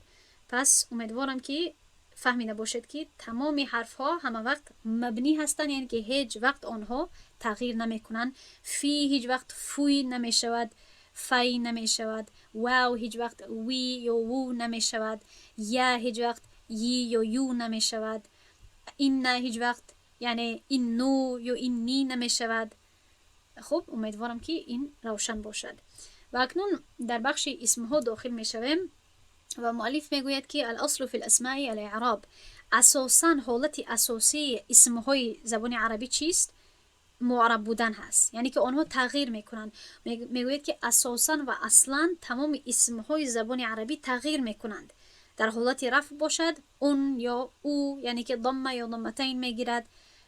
پس امیدوارم که فهمیده باشید که تمام حرف ها همه وقت مبنی هستند، یعنی که هیچ وقت آنها تغییر نمیکنن. فی هیچ وقت فوی نمیشود، فی نمیشود، واو هیچ وقت وی یا وو نمیشود، یا هیچ وقت یی یا یو نمیشود، این نه هیچ وقت یعنی این نو یا این نی نمیشود. خب امیدوارم که این روشن باشد. و اکنون در بخش اسم ها داخل میشویم و مؤلف میگوید که الاصل فی الاسماء الاعراب. اساسا حالت اساسی اسم های زبان عربی چیست؟ معرب بودن هست، یعنی که آنها تغییر میکنند. میگوید که اساسا و اصلا تمام اسم های زبان عربی تغییر میکنند. در حالت رفع باشد اون یا او، یعنی که ضمه یا ضمتین میگیرد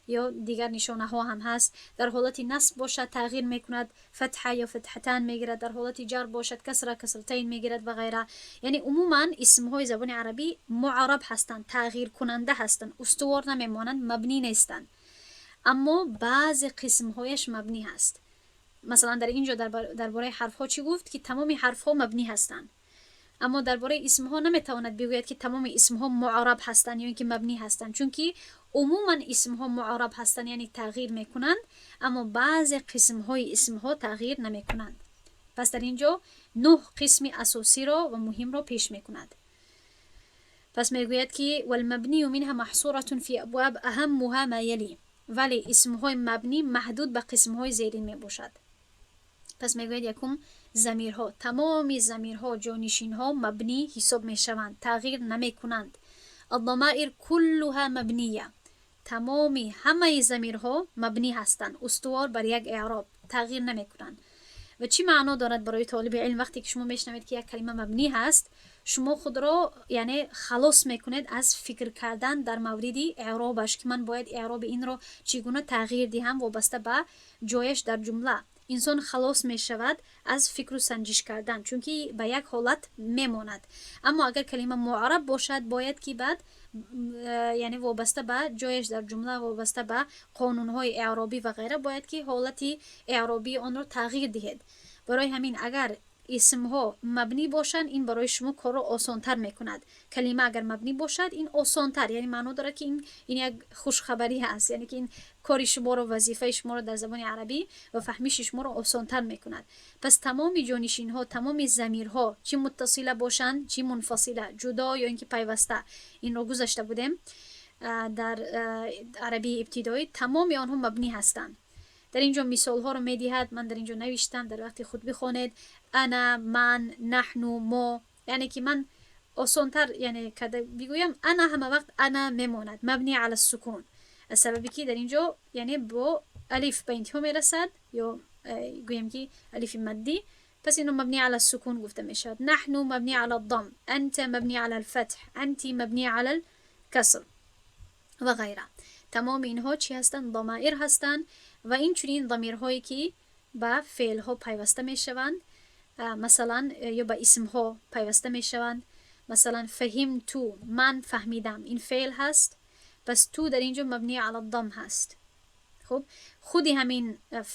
یا دیگر نشانه ها هم هست. در حالت نصب باشد تغییر میکند، فتحه یا فتحتان میگیرد. در حالت جر باشد کسره کسرتین میگیرد و غیره. یعنی عموما اسم های زبان عربی معرب هستند، تغییر کننده هستند، استوار نمیمانند، مبنی نیستند. اما بعضی قسم هایش مبنی هست. Масалан, дар ин ҷо дар бораи ҳарфҳо чӣ гуфт? Ки тамоми ҳарфҳо мабнӣ ҳастанд, аммо дар бораи исмҳо наметавонад бигӯяд, ки тамоми исмҳо муъраб ҳастанд ё ин ки мабнӣ ҳастанд, чунки умуман исмҳо муъраб ҳастанд, яъне тағйир мекунанд, аммо баъзе қисмҳои исмҳо тағйир намекунанд. Пас дар ин ҷо нӯҳ қисми асосиро ва муҳимро пеш мекунад. Пас мегӯяд, ки والمبني منها محصورة في أبواب أهمها ما يلي. Вале исмҳои мабнӣ маҳдуд ба қисмҳои зерин мебошад. Пас мегӯяд: якум, замирҳо. Тамоми замирҳо, ҷонишинҳо мабнӣ ҳисоб мешаванд, тағйир намекунанд. الضمائر كلها مبنية. Тамоми ҳамаи замирҳо мабнӣ ҳастанд, устувор бар як эъроб, тағйир намекунанд. Ва чӣ маъно дорад барои толиби илм? Вақте ки шумо мешунавед, ки як калима мабнӣ ҳаст, шумо худро, яъне, халос мекунед аз фикр кардан дар мавриди эъробаш, ки ман бояд эъроби инро чӣ гуна тағйир диҳам вобаста ба ҷояш дар ҷумла. Инсон халос мешавад аз фикру санҷиш кардан, чунки ба як ҳолат мемонад. Аммо агар калима муъраб бошад, бояд ки баъд, яъне, вобаста ба ҷояш дар ҷумла, вобаста ба қонунҳои эъробӣ ва ғайра, бояд ки ҳолати эъробии онро тағйир диҳед. Барои ҳамин, агар исмҳо мабнӣ бошанд, ин барои шумо корро осонтар мекунад. Калима агар мабнӣ бошад, ин осонтар, яъне маъно дорад, ки ин як хушхабарӣ ҳаст, яъне ки ин кори шуморо, вазифаи шуморо дар забони арабӣ ва фаҳмиши шуморо осонтар мекунад. Пас тамоми ҷонишинҳо, тамоми замирҳо, чӣ муттасила бошанд, чӣ мунфасила, ҷудо ё ин ки пайваста, инро гузашта будем дар арабии ибтидоӣ, тамоми онҳо мабнӣ ҳастанд. Дар ин ҷо мисолҳоро медиҳад, ман дар ин ҷо навиштам, дар вақти худ бихонед. أنا, ман, نحن, мо. Яъне ки ман осонтар, яъне, карда бигӯям, أنا ҳама вақт أنا мемонад, مبني على السكون, аз сабаби ки дар ин ҷо, яъне, бо алиф ба интиҳо мерасад ё гӯем ки алифи маддӣ, пас ино مبني على السكون гуфта мешавад. نحن مبني على الضم, أنت مبني على الفتح, أنتِ مبني على الكسر ва ғайра. Тамоми инҳо чӣ ҳастанд? ضمائر ҳастанд. Ва инчунин дамирҳое, ки ба феълҳо пайваста мешаванд, масалан, ё ба исмҳо пайваста мешаванд. Масалан, فهمت, ман фаҳмидам, ин феъл ҳаст, пас تُ дар ин ҷо مبني على الضم ҳаст. Хуб, худи ҳамин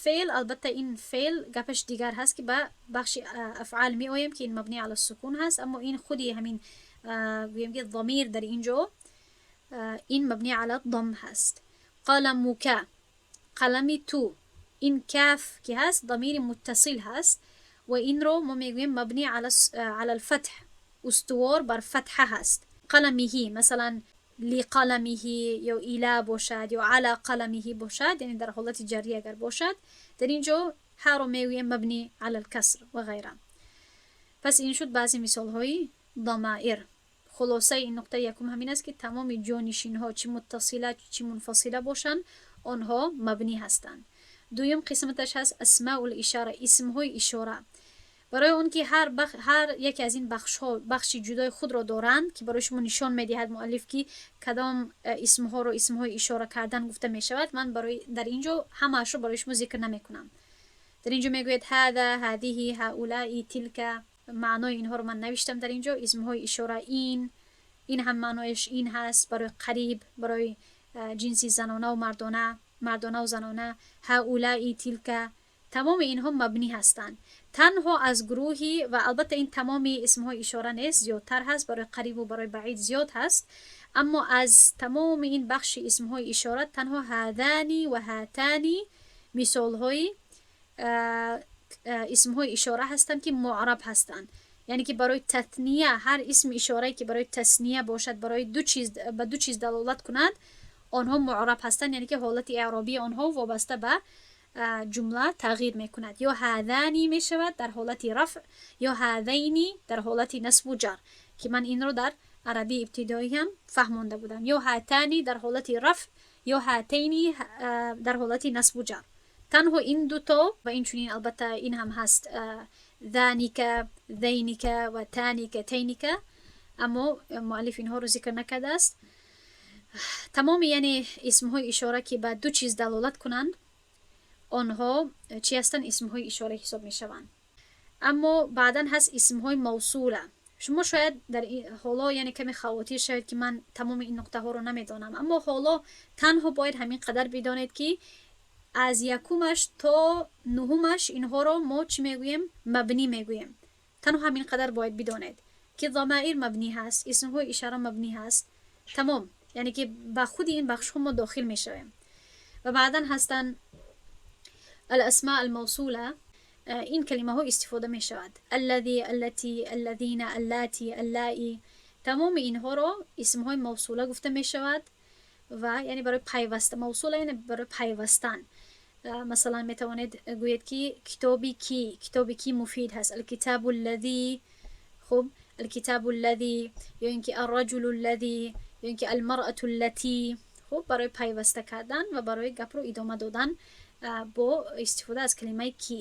феъл, албатта, ин феъл гапаш дигар ҳаст, ки ба бахши أفعال меоем, ки ин مبني على السكون ҳаст, аммо ин худи ҳамин, гӯем ки, ضمير дар ин ҷо, ин مبني على الضم ҳаст. قلمك, қалами ту, ин كاف ки ҳаст, ضمير متصل ҳаст ва инро мо мегӯем مبني على الفتح, устувор бар фатҳа ҳаст. قلمه, масалан, لقلمه ё إلى бошад ё على قلمه бошад, яъне дар ҳолати ҷаррӣ агар бошад, дар ин ҷо ҳаро мегӯем مبني على الكسر ва ғайра. Пас ин шуд баъзе мисолҳои ضمائر. Хулосаи ин нуқтаи якум ҳамин аст, ки тамоми ҷонишинҳо, чӣ муттасила, чӣ мунфасила бошанд, онҳо мабнӣ ҳастанд. Дуюм қисматаш ҳаст أسماء الإشارة, исмҳои ишора. Барои он ки ҳар яке аз ин бахшҳо бахши ҷудои худро доранд, ки барои шумо нишон медиҳад муаллиф, ки кадом исмҳоро исмҳои ишора кардан гуфта мешавад, ман барои дар ин ҷо ҳамаашро барои шумо зикр намекунам. Дар ин ҷо мегӯяд: هذا, هذه, هؤلاء, تلك. Маънои инҳоро ман навиштам дар ин ҷо. Исмҳои ишора, ин ҳам маънояш ин ҳаст, барои қариб, барои ҷинси занонаву мардона, мардонаву занона. هؤلاء, تلك, тамоми инҳо мабнӣ ҳастанд. Танҳо аз гурӯҳи, ва албатта, ин тамоми исмҳои ишора нест, зиёдтар ҳаст, барои қарибу барои баъид зиёд ҳаст, аммо аз тамоми ин бахши исмҳои ишора танҳо هذان ва هاتان мисолҳои исмҳои ишора ҳастанд, ки муъраб ҳастанд, яъне ки барои تثنية. Ҳар исми ишорае, ки барои تثنية бошад, барои ду чиз, ба ду чиз далолат кунад, онҳо муъраб ҳастанд, яъне ки ҳолати эъробии онҳо вобаста ба ҷумла тағйир мекунад: ё هذان мешавад дар ҳолати рафъ, ё هذين дар ҳолати насбу ҷар, ки ман инро дар арабии ибтидоӣ ҳам фаҳмонда будам, ё هاتان дар ҳолати рафъ, ё هاتين дар ҳолати насбу ҷар. Танҳо ин дуто. Ва инчунин, албатта, ин ҳам ҳаст: ذانك, ذينك ва تانك, تينك, аммо муаллиф инҳоро зикр накардааст. Тамоми, яъне, исмҳои ишора, ки ба ду чиз далолат кунанд, онҳо чӣ ҳастанд? Исмҳои ишора ҳисоб мешаванд. Аммо баъдан ҳаст исмҳои мавсула. Шумо шояд дар ҳоло, яъне, каме хавотир шавед, ки ман тамоми ин нуқтаҳоро намедонам, аммо ҳоло танҳо бояд ҳамин қадар бидонед, ки Аз якумаш то нуҳумаш инҳоро мо чӣ мегӯем? Мабнӣ мегӯем. Танҳо ҳамин қадар бояд бидонед, ки ضمائر мабнӣ ҳаст, исмҳои ишора мабнӣ ҳаст. Тамом, яъне ки ба худи ин бахшҳо мо дохил мешавем. Ва баъдан ҳастанд الأسماء الموصولة. Ин калимаҳо истифода мешавад: الذي، التي، الذين، اللاتي، اللائي. Тамоми инҳоро исмҳои мавсула гуфта мешавад ва яъне барои пайваста, мавсула яъне барои пайвастан. Масалан, метавонед гӯед, ки китоби кӣ, китоби кӣ муфид ҳаст? الكتاب الذي. Хуб, الكتاب الذي ё ин ки الرجل الذي ё ин ки المرأة التي. Хуб, барои пайваста кардан ва барои гапро идома додан бо истифода аз калимаи кӣ.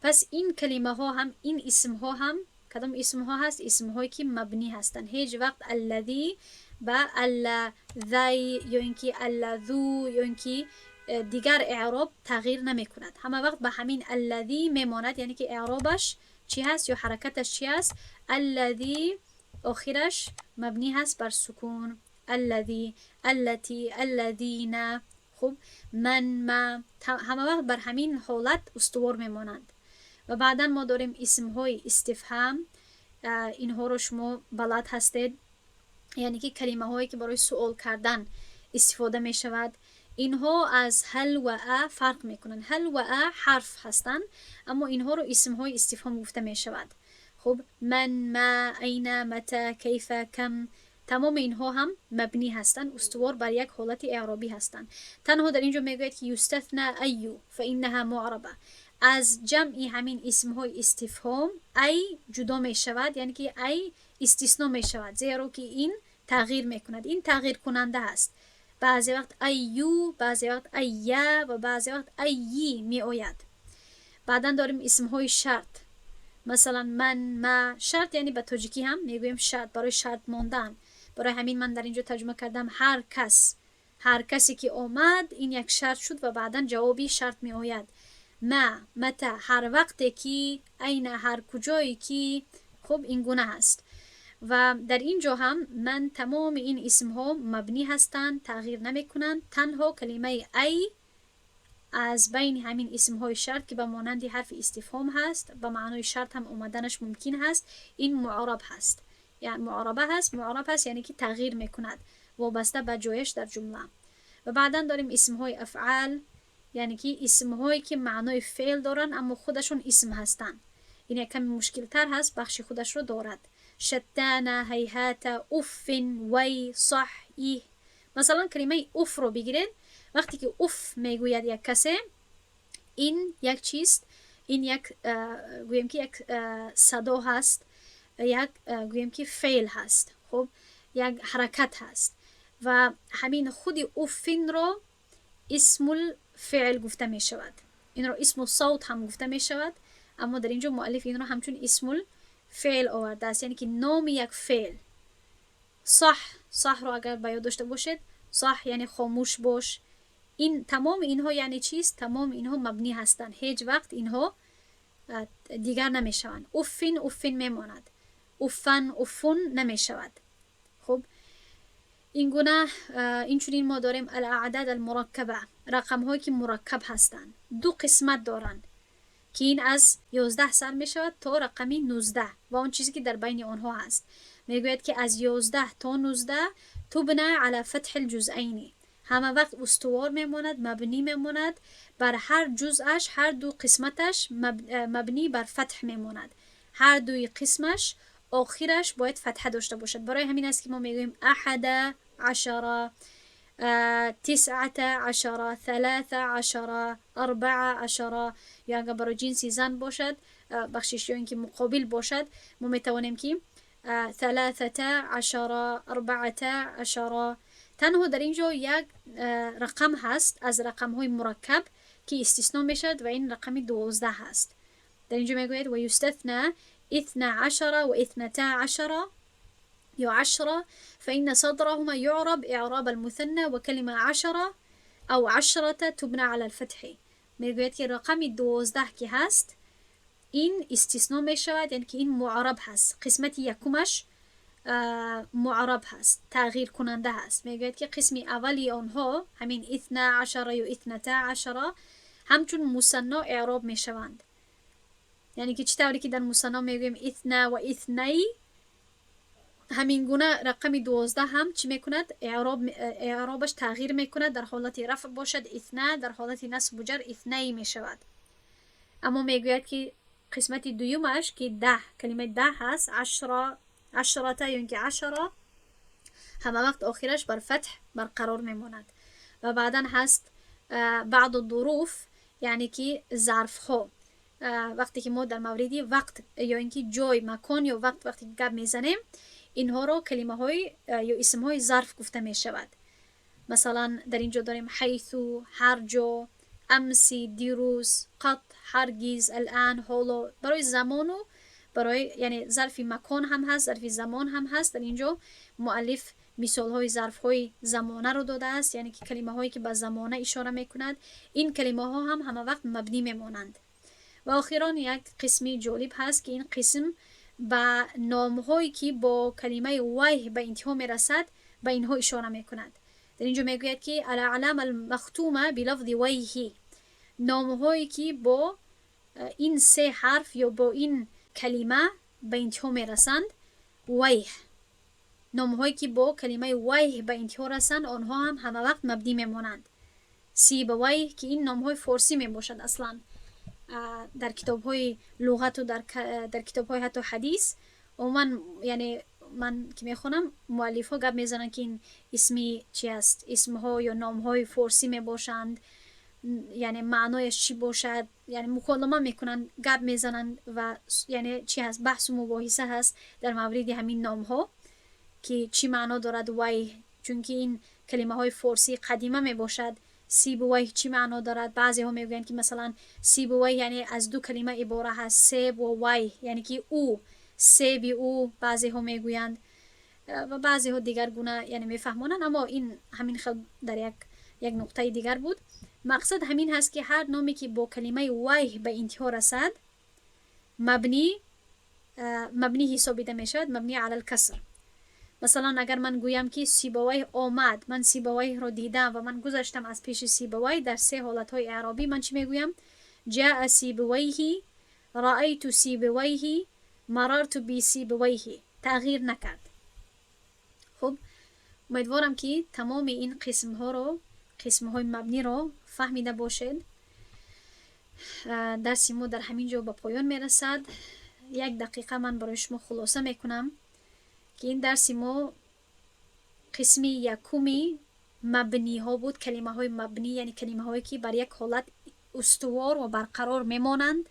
Пас ин калимаҳо ҳам, ин исмҳо ҳам кадом исмҳо ҳаст? Исмҳое ки мабнӣ ҳастанд. Ҳеҷ вақт الذي ба الذي ё ин ки الذو ё ин ки дигар эъроб тағйир намекунад. Ҳама вақт ба ҳамин الذي мемонад. Яъне ки эъробаш чӣ ҳаст ё ҳаракаташ чӣ ҳаст? الذي охираш мабнӣ ҳаст бар сукун. الذي، التي، الذين. Хуб, من، ما ҳама вақт бар ҳамин ҳолат устувор мемонанд. Ва баъдан мо дорем исмҳои истифҳам. Инҳоро шумо балад ҳастед, яъне ки калимаҳое ки барои суол кардан истифода мешавад. Инҳо аз هل ва أ фарқ мекунанд. هل ва أ ҳарф ҳастанд, аммо инҳоро исмҳои истифҳом гуфта мешавад. Хуб, من، ما، أين، متى، كيف، كم тамоми инҳо ҳам мабнӣ ҳастанд, устувор бар як ҳолати эъробӣ ҳастанд. Танҳо дар ин ҷо мегӯяд, ки يستثنى أي فإنها معربة. Аз ҷамъи ҳамин исмҳои истифҳом أي ҷудо мешавад, яъне ки أي истисно мешавад, зеро ки ин тағйир мекунад, ин тағйиркунанда аст. Баъзе вақт أي, баъзе вақт أي ва баъзе вақт أيِّ меояд. Баъдан дорем исмҳои шарт, масалан, من، ما. Шарт яъне ба тоҷикӣ ҳам мегӯем шарт, барои шарт мондан. Барои ҳамин ман дар ин ҷо тарҷума кардам: ҳар кас, ҳар касе ки омад. Ин як шарт шуд ва баъдан ҷавоби шарт меояд. ما، متى ҳар вақте ки, أين ҳар куҷое ки. Хуб, ин гуна ҳаст. Ва дар ин ҷо ҳам ман тамоми ин исмҳо мабнӣ ҳастанд, тағйир намекунанд. Танҳо калимаи أي аз байни ҳамин исмҳои шарт, ки ба монанди ҳарфи истифҳом ҳаст, ба маънои шарт ҳам омаданаш мумкин ҳаст, ин муъраб ҳаст, муъраба ҳаст, муъраб ҳаст, яъне ки тағйир мекунад вобаста ба ҷояш дар ҷумла. Ва баъдан дорем исмҳои афъал, яъне ки исмҳое ки маънои феъл доранд, аммо худашон исм ҳастанд. Ин як каме мушкилтар ҳаст, бахши худашро дорад: شتان، هيهات، أف، وي، صح، إه. Масалан, калимаи أف ро бигиред. Вақте ки أف мегӯяд як касе, ин як чист? Ин як, гӯем ки, як садо ҳаст, як, гӯем ки, феъл ҳаст. Хуб, як ҳаракат ҳаст ва ҳамин худи أف ро اسم الفعل гуфта мешавад. Инро اسم الصوت ҳам гуфта мешавад, аммо дар ин ҷо муаллиф инро ҳамчун اسم الفعل овардааст, яъне ки номи як феъл. صح، صح ро агар ба ёд дошта бошед, صح яъне хомӯш бош. Ин тамоми инҳо яъне чист? Тамоми инҳо мабнӣ ҳастанд, ҳеҷ вақт инҳо дигар намешаванд. أف أف мемонад, أفا، أف намешавад. Хуб, ин гуна. Инчунин мо дорем الأعداد المركبة, рақамҳое ки мураккаб ҳастанд. Ду қисмат доранд, ки ин аз 11 сар мешавад то рақами 19 ва он чизе ки дар байни онҳо ҳаст. Мегӯяд, ки аз 11 то 19 تبنى على فتح الجزئين. Ҳама вақт устувор мемонад, мабнӣ мемонад бар ҳар ҷузъаш, ҳар ду қисматаш мабнӣ бар фатҳ мемонад. Ҳар дуи қисмаш охираш бояд фатҳа дошта бошад. Барои ҳамин аст, ки мо мегӯем أحد عشر، تسعة عشر، 13، 14. Ё агар барои ҷинси зан бошад, бахшиш, ё ин ки муқобил бошад, мо метавонем ки 13، 14. Танҳо дар ин ҷо як рақам ҳаст аз рақамҳои мураккаб, ки истисно мешавад, ва ин рақами 12 ҳаст. Дар ин ҷо мегӯяд: ويستثنى 12 و12 ё عشرة فإن صدرهما يعرب إعراب المثنى وكلمة عشرة أو عشرة تبنى على الفتح. Мегӯяд, ки рақами 12 ки ҳаст, ин истисно мешавад, яъне ки ин муъраб ҳаст. Қисмати якумаш муъраб ҳаст, тағйиркунанда ҳаст. Мегӯяд, ки қисми аввали онҳо, ҳамин 12 ё 12, ҳамчун мусанно эъроб мешаванд. Яъне ки чӣ тавре ки дар мусанно мегӯем اثنا ва اثني, ҳамин гуна рақами 12 ҳам чӣ мекунад? Эъробаш тағйир мекунад. Дар ҳолати рафъ бошад اثنا, дар ҳолати насбу ҷар اثني мешавад. Аммо мегӯяд, ки қисмати дуюмаш, ки 10, калимаи 10 ҳаст, عشر, عشرة ё ин ки عشرة, ҳама вақт охираш бар фатҳ барқарор мемонад. Ва баъдан ҳаст بعض الظروف, яъне ки зарфҳо. Вақте ки мо дар мавриди вақт ё ин ки ҷой, макон ё вақт вақте ки гап мезанем, инҳоро калимаҳои ё исмҳои зарф гуфта мешавад. Масалан, дар ин ҷо дорем حيث, ҳар ҷо, أمس, дирӯз, قط, ҳаргиз, الآن, ҳоло. Барои замону барои, яъне зарфи макон ҳам ҳаст, зарфи замон ҳам ҳаст. Дар ин ҷо муаллиф мисолҳои зарфҳои замонаро додааст, яъне ки калимаҳое ки ба замона ишора мекунад. Ин калимаҳо ҳам ҳама вақт мабнӣ мемонанд. Ва охирон як қисми ҷолиб ҳаст, ки ин қисм ба номҳое ки бо калимаи ويه ба интиҳо мерасад, ба инҳо ишора мекунад. Дар ин ҷо мегӯяд, ки الأعلام المختومة بلفظ ويه, номҳое ки бо ин се ҳарф ё бо ин калима ба интиҳо мерасанд. ويه, номҳое ки бо калимаи ويه ба интиҳо расанд, онҳо ҳам ҳама вақт мабнӣ мемонанд. Сибавайҳ, ки ин номҳои форсӣ мебошад. Аслан дар китобҳои луғату дар китобҳои ҳатто ҳадис умуман, яъне ман ки мехонам, муаллифҳо гап мезананд, ки ин исми чи аст, исмҳо ё номҳои форсӣ мебошанд, яъне маънояш чӣ бошад, яъне муколама мекунанд, гап мезананд ва яъне чи ҳаст, баҳсу мубоҳиса ҳаст дар мавриди ҳамин номҳо, ки чӣ маъно дорад ويه, чунки ин калимаҳои форсии қадима мебошад. Сибувайҳ чӣ маъно дорад? Баъзеҳо мегӯянд, ки масалан сибувайҳ яъне аз ду калима ибора ҳаст, سیب ва ويه, яъне ки ӯ, себи ӯ, баъзеҳо мегӯянд ва баъзеҳо дигар гуна яъне мефаҳмонанд. Аммо ин ҳамин хел дар як нуқтаи дигар буд. Мақсад ҳамин ҳаст, ки ҳар номе ки бо калимаи ويه ба интиҳо расад, мабнӣ ҳисобида мешавад, مبني على الكسر. Масалан, агар ман гӯям, ки Сибавайҳ омад, ман Сибавайҳро дидам ва ман гузаштам аз пеши Сибавайҳ, дар се ҳолатҳои эъробӣ ман чӣ мегӯям? جاء سيبويه, رأيت سيبويه, مررت بسيبويه. Тағйир накард. Хуб, умедворам, ки тамоми ин қисмҳоро, қисмҳои мабниро фаҳмида бошед. Дарси мо дар ҳамин ҷо ба поён мерасад. Як дақиқа ман барои шумо хулоса мекунам, ки ин дарси мо қисми якуми мабниҳо буд, калимаҳои мабнӣ, яъне калимаҳое ки бар як ҳолат устувор ва барқарор мемонанд.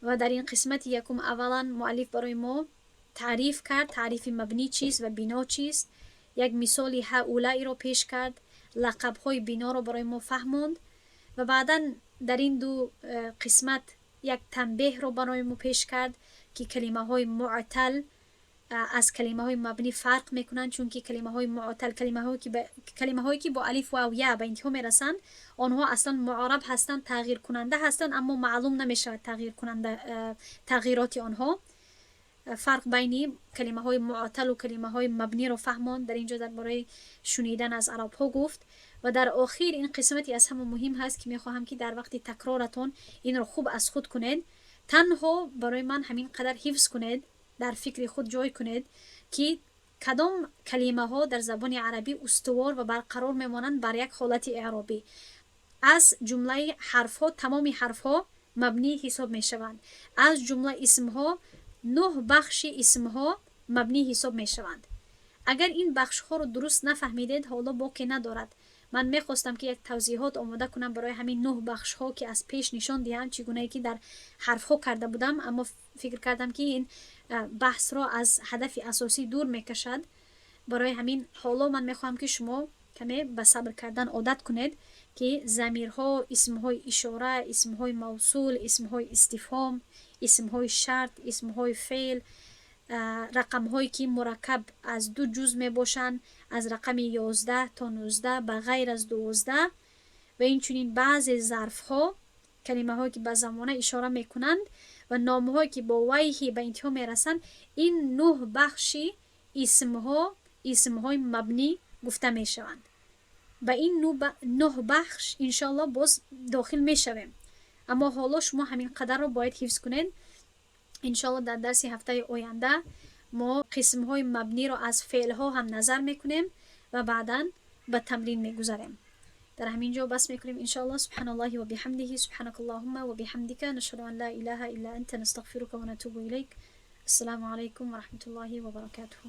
Ва дар ин қисмати якум аввалан муаллиф барои мо таъриф кард, таърифи мабнӣ чист ва бино чист, як мисоли هؤلاء ро пеш кард, лақабҳои биноро барои мо фаҳмонд ва баъдан дар ин ду қисмат як танбеҳро барои мо пеш кард, ки калимаҳои муътал аз калимаҳои мабнӣ фарқ мекунанд, чунки калимаҳои муътал, калимаҳое ки бо алиф, вав, я ба интиҳо мерасанд, онҳо аслан муъраб ҳастанд, тағйиркунанда ҳастанд, аммо маълум намешавад тағйиркунанда тағйироти онҳо. Фарқ байни калимаҳои муъталу калимаҳои мабниро фаҳмонд. Дар ин ҷо дар бораи шунидан аз арабҳо гуфт. Ва дар охир ин қисмати аз ҳама муҳим ҳаст, ки мехоҳам, ки дар вақти такроратон инро хуб аз худ кунед. Танҳо барои ман ҳамин қадар ҳифз кунед, дар фикри худ ҷой кунед, ки кадом калимаҳо дар забони арабӣ устувор ва барқарор мемонанд бар як ҳолати эъробӣ. Аз ҷумлаи ҳарфҳо тамоми ҳарфҳо мабнӣ ҳисоб мешаванд. Аз ҷумла исмҳо нӯҳ бахши исмҳо мабнӣ ҳисоб мешаванд. Агар ин бахшҳоро дуруст нафаҳмидед, ҳоло боке надорад. Ман мехостам, ки як тавзеҳот омода кунам барои ҳамин нӯҳ бахшҳо, ки аз пеш нишон диҳам, чӣ гунае ки дар ҳарфҳо карда будам, аммо фикр кардам, ки ин баҳсро аз ҳадафи асосӣ дур мекашад. Барои ҳамин ҳоло ман мехоҳам, ки шумо каме ба сабр кардан одат кунед, ки замирҳо, исмҳои ишора, исмҳои мавсул, исмҳои истифҳом, исмҳои шарт, исмҳои феъл, рақамҳое ки мураккаб аз ду ҷуз мебошанд, аз рақами 11 то 19 ба ғайр аз 12, ва инчунин баъзе зарфҳо, калимаҳое ки ба замона ишора мекунанд ва номҳое ки бо ويه ба интиҳо мерасанд, ин нӯҳ бахши Исмҳо исмҳои мабнӣ гуфта мешаванд. Ба ин нӯҳ бахш, иншоалло, боз дохил мешавем, аммо ҳоло шумо ҳамин қадарро бояд ҳифз кунед. Иншоалло, дар дарси ҳафтаи оянда мо қисмҳои мабниро аз феълҳо ҳам назар мекунем ва баъдан ба тамрин мегузарем. Дар ҳамин ҷо бас мекунем, иншоалло. سبحان الله وبحمده، سبحانك اللهم وبحمدك، نشهد أن لا إله إلا أنت، نستغفرك ونتوب إليك. السلام عليكم ورحمة الله وبركاته.